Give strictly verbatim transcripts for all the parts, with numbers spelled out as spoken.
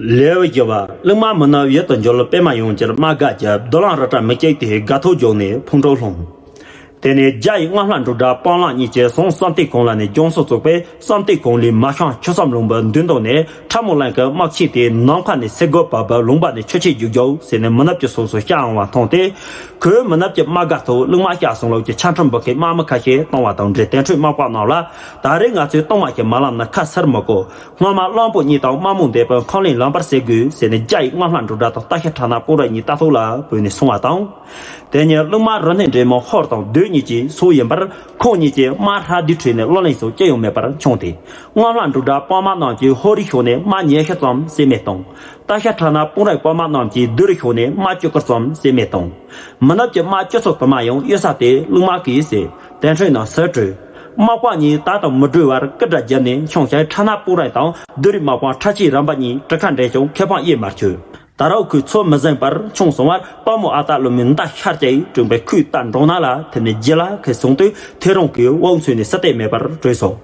ལེའུ་བཞི་པ། གླིང་དམག་མི་ནག་ཡུལ་དུ་འབྱོར། པད་མ་ཡུམ་གྱིས་དམག་སྒར་བརྒྱབ། རྡུལ་གླང་རི་བཀྲ་མི་སྐྱིད་དེ་དགའ་ཐོག་རྒྱུགས་ནས་ཕུང་དཀྲོག་ལྷུང་། དེ་ནས་རྒྱ་ཡི་སྔོ་ལྷ་འབྲུག་སྒྲ་སྤང་བླང་གཉིས་ཀྱིས་ཟངས་བསམ་གཏན་གུང་ལ་ནས་སྦྱོང་སྲོལ་བཙུགས་པས། བསམ་གཏན་གུང་ལས་མ་ཤང་ཆུ་བསམ་ལུང་པའི་མདུན་དུ་ནས་ཁྲ་མོ་གླིང་གི་དམག་ཆེན་དེ་ནམ་མཁའ་ནས་སེར་སྒོ་བབས་པ་ལུང་པ་ནས་ཆུ་ཆེན་རྒྱུག་རྒྱུག་ཟེར་ནས་མི་ནག་གི་སོ་སོ་བཤམས་འོང་བ་མཐོང་སྟེ། ཁོས་མི་ནག་གི་དམག་སྒར་དུ་གླིང་དམག་བཞག་སོང་ལོག་གི་ཆ་འཕྲིན་འབུལ་མཁན་དམག་མི་ཁ་ཤས་གཏོང་བ་དང་འབྲེལ། དེ་འཕྲོས་དམག་དཔོན་རྣམས་ལ། ད་རེས་ང་ཚོས་གཏོང་བ་ཞིག་མ་ལངས་ན་ཁ་གསལ་མི་དགོས། སྔོན་མ་གླང་པོ་གཉིས་དང་དམག་མོ་འདས་པའི་ཁང་གླིང་ལམ་བར་བསལ་དགོས་ཟེར་ནས་རྒྱ་ཡི་སྔོ་ལྷ་འབྲུག་སྒྲ་དང་སྟག་ཤར་ཁྲ་ནག་སྤུན་ར་གཉིས་ལྟ་རྟོག་ལ་བོས་ནས་སོང་བ་དང་། དེ་ཉིན་གླིང་དམག་རུ་སྣེ་འདྲེས་མ་ཧོར་དང་བདུད་གཉིས་ཀྱི་སོ་ཡིན་པར། ཁོང་གཉིས་ཀྱིས་དམག་ཧྲ་དུས་ཁྲོད་ནས་བློ་ལེན་སོགས་ཅི་ཡང་མེད་པར་མཆོངས་ཏེ། སྔོ་ལྷ་འབྲུག་སྒྲ་དཔོན་དམག་རྣམས་ཀྱིས་ཧོར་རིའི་ཕྱོགས་ནས་དམག་ཉི་ཤུ་ཙམ་བསད་རྨས་བཏང་། སྟག་ཤར་ཁྲ་ནག་སྤུན་རའི་དཔོན་དམག་རྣམས་ཀྱིས་བདུད་རིའི་ཕྱོགས་ནས་དམག་བཅུ་སྐོར་ཙམ་བསད་རྨས་བཏང་། མི་ནག་གི་དམག་སྤྱི་ཚོགས་དུ་མ་ཡང་གཡུལ་ས་དེ་གླིང་དམག་གིས་བསད། དེ་འཕྲོས་ན་སུ་བྲོས། དམག་དཔོན་གཉིས་ད་དང་མི་བྲོས་པར་སྐུ་དགྲ་བརྒྱབ་ནས་མཆོང་ཞིང་། ཁྲ་ནག་སྤུན་ར་དང་བདུད་རིའི་དམག་དཔོན་ཁྲ་ཆེན་རིམ་པ་གཉིས་གྲུ་ཁ་འདྲེན་ཀྱང་ཁེ་ཕན་ཡེ་མ་ཆོད། ད་རུང་ཁོས་ཚོད་མི་ཟིན་པར་མཆོང་སོང་བར། དཔའ་མོ་ཨ་སྟག་ལོ་མའི་མདའ་ཤར་གྱིས་བསྒྲེངས་པའི་ཁོའི་རྟ་འབྲོང་ནག་ལ་ཐིམ་ནས་རྗེས་ལ་ཁད་སོང་དུས། ཐེ་རང་གིས་དབང་ཚུགས་ནས་སྲིད་དེ་མེད་པར་བྲོས་སོང་།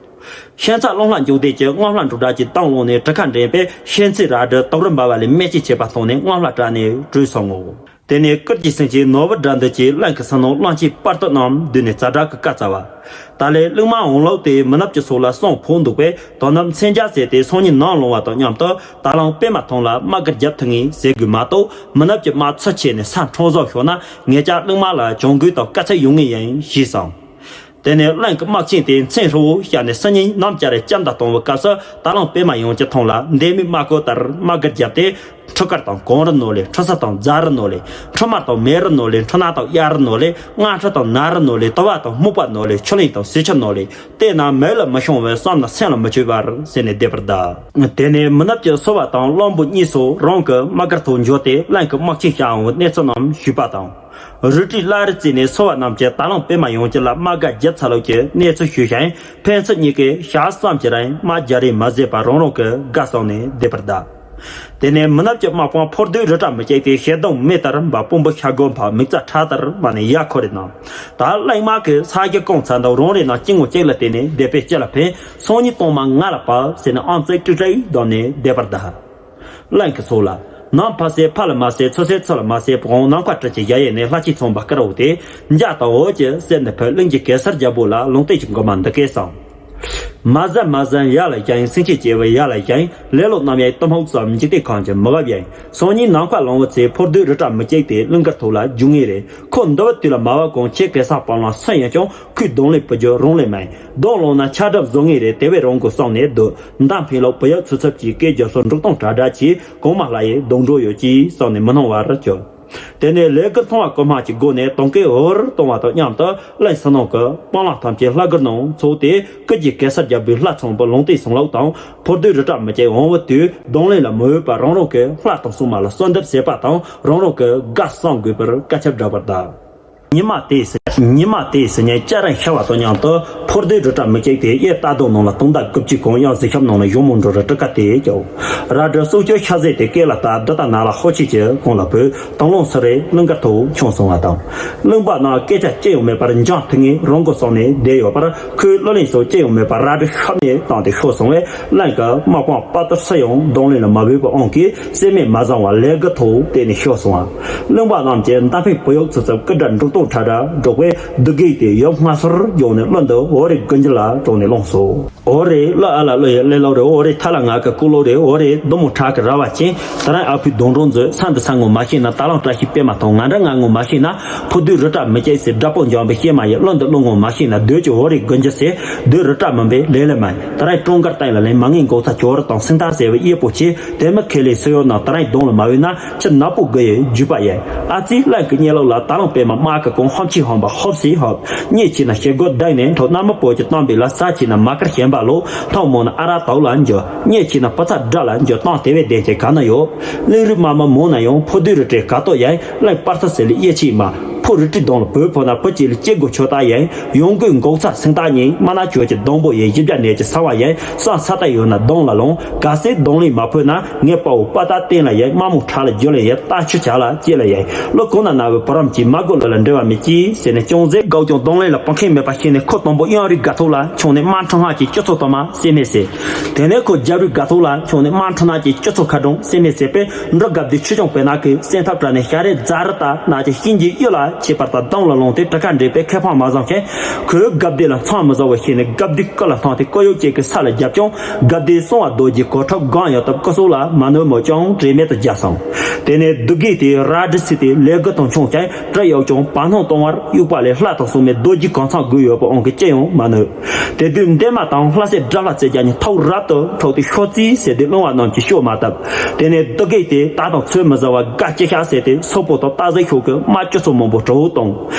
ཤན་ཚ་གླང་ལྷ་འཇུག་སྡེ་གྱི་སྔོ་ལྷ་འབྲུག་སྒྲ་གྱི་གདོང་ལོག་ནས་གྲུ་ཁ་འདྲེན་པས། ཤན་ཚའི་རལ་གྲི་དོག་རི་འབར་བ་ལས་མེ་ལྕེ་མཆེད་པ་ཐོན་ནས་སྔོ་ལྷ་བྲབས་ནས་བྲོས་སོང་ངོ་། དེ་ནས་ཀིར་གྱི་སེང་ཆེན་ནོར་བུ་དགྲ་འདུལ་གྱིས་གླིང་གི་སུན་སྣང་གླང་ཆེན་དཔའ་རྟུལ་རྣམས་བསྡུས་ནས་ཛ་དྲག་གི་བཀའ་སྩལ་བ། ད་ལན་གླིང་དམག་འོང་ལུགས་དེ་མི་ནག་གི་སོ་ལ་སོང་ཕོག་འདུག་པས། དོ་ནུབ་མཚོན་རྒྱ་བྱས་ཏེ་སང་ཉིན་ནམ་ལངས་པ་དང་མཉམ་དུ་ད་ལམ་པད་མ་ཐང་ལ་དམག་སྒར་རྒྱབ་ཐུབ་ངེས་ཟེར་དགོས་མ་གཏོགས། མི་ནག་གི་དམག་ཚུར་ཁྱེར་ནས་ས་འཕྲང་བཟོ་ཤོར་ན། ངེད་ཅག་གླིང་དམག་ལ་བྱང་རྒོལ་དང་དཀའ་ཚེགས་ཡོང་ངེས་ཡིན་ཞེས་གསུངས། དེ་ནས་གླིང་གི་དམག་ཆེན་དེ་མཚོན་ཧྲིལ་བོ་བཤམས་ནས་སང་ཉིན་གནམ་དཀྱིལ་རེ་ལྕམ་དང་གཏོང་བའི་སྐབས་སུ། ད་ལམ་པད་མ་ཡུམ་གྱི་ཐང་ལ་འདས་མའི་དམག་སྐོར་ལྟར་དམག་སྒར་བརྒྱབ་སྟེ། འཕྲུལ་དཀར་དང་གངས་རི་ནོར་ལས། འཕྲུལ་ས་དང་རྫ་རི་ནོར་ལས། འཕྲུལ་དམག་དང་མེ་རི་ནོར་ལས། འཕྲུལ་སྣ་དང་གཡའ་རི་ནོར་ལས། རྔ་འཕྲུལ་དང་ནག་རི་ནོར་ལས། དུ་བ་དང་སྨུག་པ་ནོར་ལས། ཆུ་གླིང་དང་ཟས་ཆུ་ནོར་ལས། བལྟས་ན་མིག་ལ་མི་ཤོང་བས། བསམ་ན་སེམས་ལ་མི་ཆུད་པར་ཟེར་ནས་བསྡད་པར་གདའ། དེ་ནས་མི་ནག་གི་སོ་བ་དང་གླང་པོ་གཉིས་སོགས་རང་གི་དམག་སྒར་དུ་འབྱོར་ཏེ། གླིང་གི་དམག་ཆེན་བཤམས་འོང་བའི་གནས་ཚུལ་རྣམས་ཞུས་པ་དང་། རུ་སྒྲིག་བླ་རེ་བརྩིས་ནས་སོ་བ་རྣམས་ཀྱིས་ད་ལམ་པད་མ་ཡུམ་གྱི་ལ་དམག་སྒར་བརྒྱབ་ཚར་ལུགས་ཀྱི་གནས་ཚུལ་ཞུས་ཤིང་། ཕན་ཚུན་གཉིས་ཀས་ཞག་གསུམ་གྱི་རིང་དམག་རྒྱག་རེས་མ་བྱས་པར་རང་རང་གི་སྒར་སོང་ནས་བསྡད་པར་གདའ། དེ་ནས་མི་ནག་གི་དམག་དཔོན་ཕོ་རྡོལ་རི་བཀྲ་མི་སྐྱིད་དེ་ཞེ་སྡང་མེ་ལྟར་འབར། དཔུང་པ་ཤ་སྒོ་འཕགས། མིག་རྩ་ཁྲག་ལྟར་འབར་ནས་ཡར་འཁོར་རེ་གནང་། ད་གླིང་དམག་གིས་ས་གཞི་བཀང་ཚར་འདུག་རང་རེ་ནང་གཅིག་ངོ་གཅིག་ལ་བལྟས་ནས་བསྡད་པས་ཅི་ལ་ཕན། སང་ཉིན་གཏོར་མ་ང་ལ་བབས་ཟེར་ནས་ཨམ་ཙིག་ཀྲིག་ཀྲིག་བསྡམས་ནས་བསྡད་པར་གདའ། གླིང་གི་སོ་ལ། ནམ་ཕ་སེ་ཕ་ལ་མ་སེ། ཚུ་སེ་ཚུ་ལ་མ་སེ། བོང་ནམ་མཁའ་སྤྲིན་གྱི་གཞལ་ཡས་ནས། ལྷ་ཆེན་ཚངས་པ་སྐུ་ར་བོ་དེ། འཇའ་དང་འོད་ཀྱི་གསེབ་ནས་ཕེབས། གླིང་གི་གེ་སར་རྒྱལ་པོ་ལ་ལུང་བསྟན་གྱི་མགུར་མ་འདི་སྐད་གསུངས། མ་ཟན་མ་ཟན་ཡར་ལ་བཞེངས། སེང་ཆེན་སྐྱེས་བུ་ཡར་ལ་བཞེངས། ལེ་ལོ་རྣམ་གཡེང་གཏི་མུག་ཙམ། འཇིག་རྟེན་ཁམས་ཀྱི་མི་དགའ་བཞིན། སང་ཉིན་ནམ་མཁའ་ལོང་བའི་ཚེ། ཕོ་རྡོལ་རི་བཀྲ་མི་སྐྱིད་དེ་གླིང་དཀར་ཐོག་ལ་རྒྱུག་ངེས་རེད། ཁོ་འདི་བ་དུས་ལ་མ་བབ་གོང་ཁྱེད་གེ་སར་དཔོན་སློབ་སུ་ཡིན་ཀྱང་ཁོས་གདོང་ལེན་བུ་རྒྱུ་རང་ལས་མིན། གདོང་ལོག་ན་ཆགས་སྒྲིབ་བཟོ་ངེས་རེད། དེ་བས་རང་དགོས་བསམ་ནས་སྡོད། མདའ་འཕེན་ལོག་བུ་ཡབ་ཚུ་ཚབ་ཀྱིས་སྐད་རྒྱབ་སོང་། འབྲུག་སྟོང་གྲ་སྒྲ་གྱིས་གོང་མ་ལྷ་ཡི་སྡོང་གྲོགས་ཡོད་ཅེས་བསམ་ནས་མི་སྣང་བར་གྱུར། དེ་ནས་ལས་ཀྱི་མཐོང་བ་ཀུན་སྨྲ་གྱི་སྒོ་ནས་དོང་ཀའི་འོར་གཏོང་བ་དང་མཉམ་དུ། གླིང་ཕྱི་ནང་གི་སྤང་ལངས་ཐམས་ཅད་ལྷ་གུར་ནང་ཚོགས་ཏེ། སྐུ་རྒྱལ་གེ་སར་རྒྱལ་པོའི་ལྷ་ཚངས་པའི་ལུང་བསྟན་གསུང་ལུགས་དང་། ཕོ་རྡོལ་རི་བཀྲ་མི་སྐྱིད་འོང་བའི་དུས་གདོང་ལེན་ལ་མི་འོས་པར་རང་རང་གི་ལྷ་དང་སྲུང་མ་ལ་གསོལ་འདེབས་བྱེད་པ་དང་། རང་རང་གི་སྒར་བསམ་དགོས་པར་བཀའ་ཁྱབ་བསྒྲགས་པར་གདའ། ཉི་མ་དེའི་ཚེ། ཉི་མ་དེའི་ཚེ་ཉིན་སྐྱ་རེངས་ཤར་བ་དང་མཉམ་དུ། ཕོ་རྡོལ་རི་བཀྲ་མི་སྐྱིད་དེ་གཡས་སྟག་གདོང་ནང་ལ་དུང་ཟླ་དགུ་བཅུའི་གོང་གཡང་གཟིག་ཤམ་ནང་ལ་གཞུང་མང་འགྲོ་རུ་གྲུ་ཁ་དེ་བརྒྱབ། རལ་གྲི་སོགས་ཀྱི་ཤ་ཟད་དེ་སྐེ་ལ་བཏགས། རྡུལ་དང་ནག་ལ་ཧོ་ཆེ་ཆེ་གོང་ལ་བུད། དང་བླངས་སུ་རེ་གླིང་དཀར་ཐོག་མཆོང་སོང་བ་དང་། གླིང་པ་རྣམས་སྐད་ཆ་ཅི་ཡང་མེད་པར་འཇང་ཐུག་ངེས་རང་དགོས་བསམ་ནས་བསྡད་ཡོད་པར། ཁོས་བློ་ལན་སོགས་ཅི་ཡང་མེད་པར་རལ་གྲི་ཤབ་ནས་བཏང་སྟེ་ཤོར་སོང་བས། གླིང་གི་དམག་དཔོན་དཔའ་རྟུལ་སུ་ཡང་གདོང་ལེན་ལ་མ་བུད་པའི་དབང་གིས་སྲེད་མེད་མ་བཟང་བར་ལས་འགུལ་ཐོག་བལྟས་ནས་ཤོར་སོང་བ། གླིང་པ་རྣམས་ཀྱིས་མདའ་འཕེན་བུ་ཡུག་ཚུ་ཚབ་སྐུ་དགྲ་འབྲུག་སྟོང་ཁྲ་ཁྲ་སྒྲོག་པས་སྡུག་གིས་དེ་ཡབ་སྔ་སོར་འཇོག་ནས་གླུ་འདི་འོ་རེ་དགུན་འཇུ་ལ་དྲངས་ནས་བླངས་སོ། འོ་རེ་གླུ་ཨ་ལ་གླུ་ཡི་གླེང་ལོ་རེད། འོ་རེ་ཐ་ལ་ང་གི་སྐུ་ལོ་རེད། འོ་རེ་བདུད་མོ་ཁྲག་གི་ར་བ་ཅན། ད་རང་ཨ་ཕའི་གདོང་གྲོགས་མཛོད། ས་འདི་ས་ངོ་མ་ཤེས་ན། ད་ལམ་བཀྲ་ཤིས་པད་མ་ཐང་། ང་འདྲ་ང་ངོ་མ་ཤེས་ན། ཕོ་རྡོལ་རི་བཀྲ་མི་སྐྱིད་ཟེར། དགྲ་པོ་འཇོམས་པའི་གཤེད་མ་ཡི། གླུ་འདི་གླུ་ངོ་མ་ཤེས་ན། བདུད་ཀྱི་འོ་རེ་དགུན་འཇུ་ཟེར། བདུད་རི་བཀྲ་མིན་པའི་ལས་ལས་མིན། ད་རང་ཀྲོང་དཀར་སྟེང་ལ་ལེན། མ་ངན་འགོག་ཚ་ཇོ་རི་དང་སེང་སྟག་ཟེར་བའི་གཡས་པོ་ཆེ། དེ་མི་ཁེ་ལས་སུ་ཡོད་ན། ད་རང་གདོང་ལ་མ་བུད་ན། ཁྱི་ནག་པོ་དགུ་ཡི་རྒྱུད་པ་ཡིན། ཨ་ཙི་གླིང་གི་གཉེན་ལོག་ལ་ད་ལམ་པད་མ་དམག་གི་གོང་ཧོབ་ཆི་ཧོམ་པ་ཧོབ་སི་ཧོབ། གཉིད་ཆེ་ན་ཞེ་སྒོ་བསྡད་ནས་འཕྲོ། གནའ་མི་བོད་ཀྱི་གཏམ་དཔེ་ལ། ཟ་ཆེ་ན་མ་ཀར་ཞེན་པ་ལོ། མཐོང་མོ་ན་ཨ་ར་དྭོགས་ལ་འགྱོ། གཉིད་ཆེ་ན་བུ་ཚ་དགྲ་ལ་འགྱོ། གཏམ་དེ་བས་བདེན་ཅན་ག་ན་ཡོད། གླིང་རུས་དམག་མི་མང་ན་ཡང་། ཕོ་རྡོལ་རི་བཀྲའི་དགའ་ཏོག་ཡིན། གླིང་དཔའ་རྟུལ་ཟེར་ལས་གཡས་ཆེ་མ། ཁོ་རི་ཁྲོད་སྡོང་ལ་བོད་ཕོ་ན་བུ་གཅིག་ལ་སྐྱེ་དགོས་ཆོག་ད་ཡིན། ཡོང་སྒོས་འགོག་ཚ་སེང་རྟགས་གཉིས། མ་ན་ཁྱོད་ཀྱི་སྡོང་པོ་ཡིན། བཞི་བརྒྱ་ནས་ཀྱི་ས་བ་ཡིན། སང་ས་ད་ཡོད་ན་སྡོང་ལ་ལོང་། གལ་སྲིད་སྡོང་ལིང་མ་ཕོད་ན། ངའི་དཔའ་བོ་དཔའ་རྟགས་བསྟན་ལ་ཡིན། དམག་མོ་ཁྲ་ལ་རྒྱུ་ལ་ཡིན། རྟ་ཆུ་བྱ་ལ་སྐྱེ་ལ་ཡིན། ལོ་གོང་ན་ན་བའི་བུ་རམ་གྱིས་མ་དགོས་ལོ་ལ་འབྲེལ་བ་མེད་ཀྱིས་ཟེར་ནས་ཅུང་ཟད་དགའ་ཀྱང་སྡོང་ལིང་ལ་བུ་མཁན་མེད་པ་ཤེས་ནས་ཁོ་དང་པོ་གཡང་རིགས་དགའ་ཐོག་ལ་མཆོང་ནས་དམག་འཁྲུག་སྔགས་ཀྱི་སྤྱི་ཚོགས་དུ་མ་སེམས་མེད་ཟེར། དེ་ནས་ཁོ་རྒྱབ་རིགས་དགའ་ཐོག་ལ་མཆོང་ནས་དམག་འཁྲུག་སྔགས་ཀྱི་སྤྱི་ཚོགས་ཁ་གྲོང་སེམས་མེད་ཟེར་པས། འབྲུ་དགའ་བདེ་ཆོས་སྐྱོང་བེར་ནག་གི་སེམས་ཐབས་བྲལ་ནས་ཞལ་རས་རྫ་རི་ལྟ་ན་ཅི་ཤིང་གི་གཡུ་ལ་ཁྱད་པར་དང་སྡོང་ལ་ལོང་སྟེ་གྲུ་ཁ་འདྲེས་པའི་ཁེ་ཕང་མ་བཟང་མཁན། ཁོས་དགའ་བདེ་ལ་མཚང་མི་བཟོ་བ་ཤེས་ནས་དགའ་བདེ་སྐུ་ལ་ཐང་སྟེ་སྐུ་གཡོག་ཅིག་གི་ས་ལ་རྒྱབ་ཀྱང་དགའ་བདེ་སོང་བ་རྡོ་རྗེ་གོ་ཁྲབ་སྒང་ཡང་སྟབས་སྐུ་སྲོག་ལ་མ་གནོད་མོ་ཀྱང་དྲན་མེད་དུ་རྒྱག་སོང་། དེ་ནས་སྡུག་གིས་དེ་ར་སྒྲི་ཚིག་དེ་ལས་དགུ་དང་མཆོང་ཀྱང་གྲི་གཡོག་ཀྱང་བར་སྣང་གཏོང་བར་གཡུག་པ་ལས་ལྷ་དང་སྲུང་མའི་རྡོ་རྗེ་གང་ཚང་དགོས་ཡོད་པ་འོང་གི་ཅི་ཡང་མ་གནོད། དེ་དུས་འདན་མ་དང་ལྷ་སྲས་དགྲ་ལྷ་རྩེ་རྒྱལ་གཉིས་ཐོག་རབ་ཏུ་འཕྲོག་སྟེ་ཤོག་རྩིས་ཟེར་ཏེ་སློང་བ་རྣམས་ཀྱིས་ཤོག་མ་བཏབ། དེ་ནས་སྡུག་གིས་དེ་ད་དང་ཚོད་མི་ཟ་བ་དགའ་ཅི་ཤ་ཟེར་ཏེ་སོག་པོ་དང་རྟ་ཟེར་ཤོག་གི་དམག་སྤྱི་ཚོགས་མང་པོ་གྲོགས་བཏང་།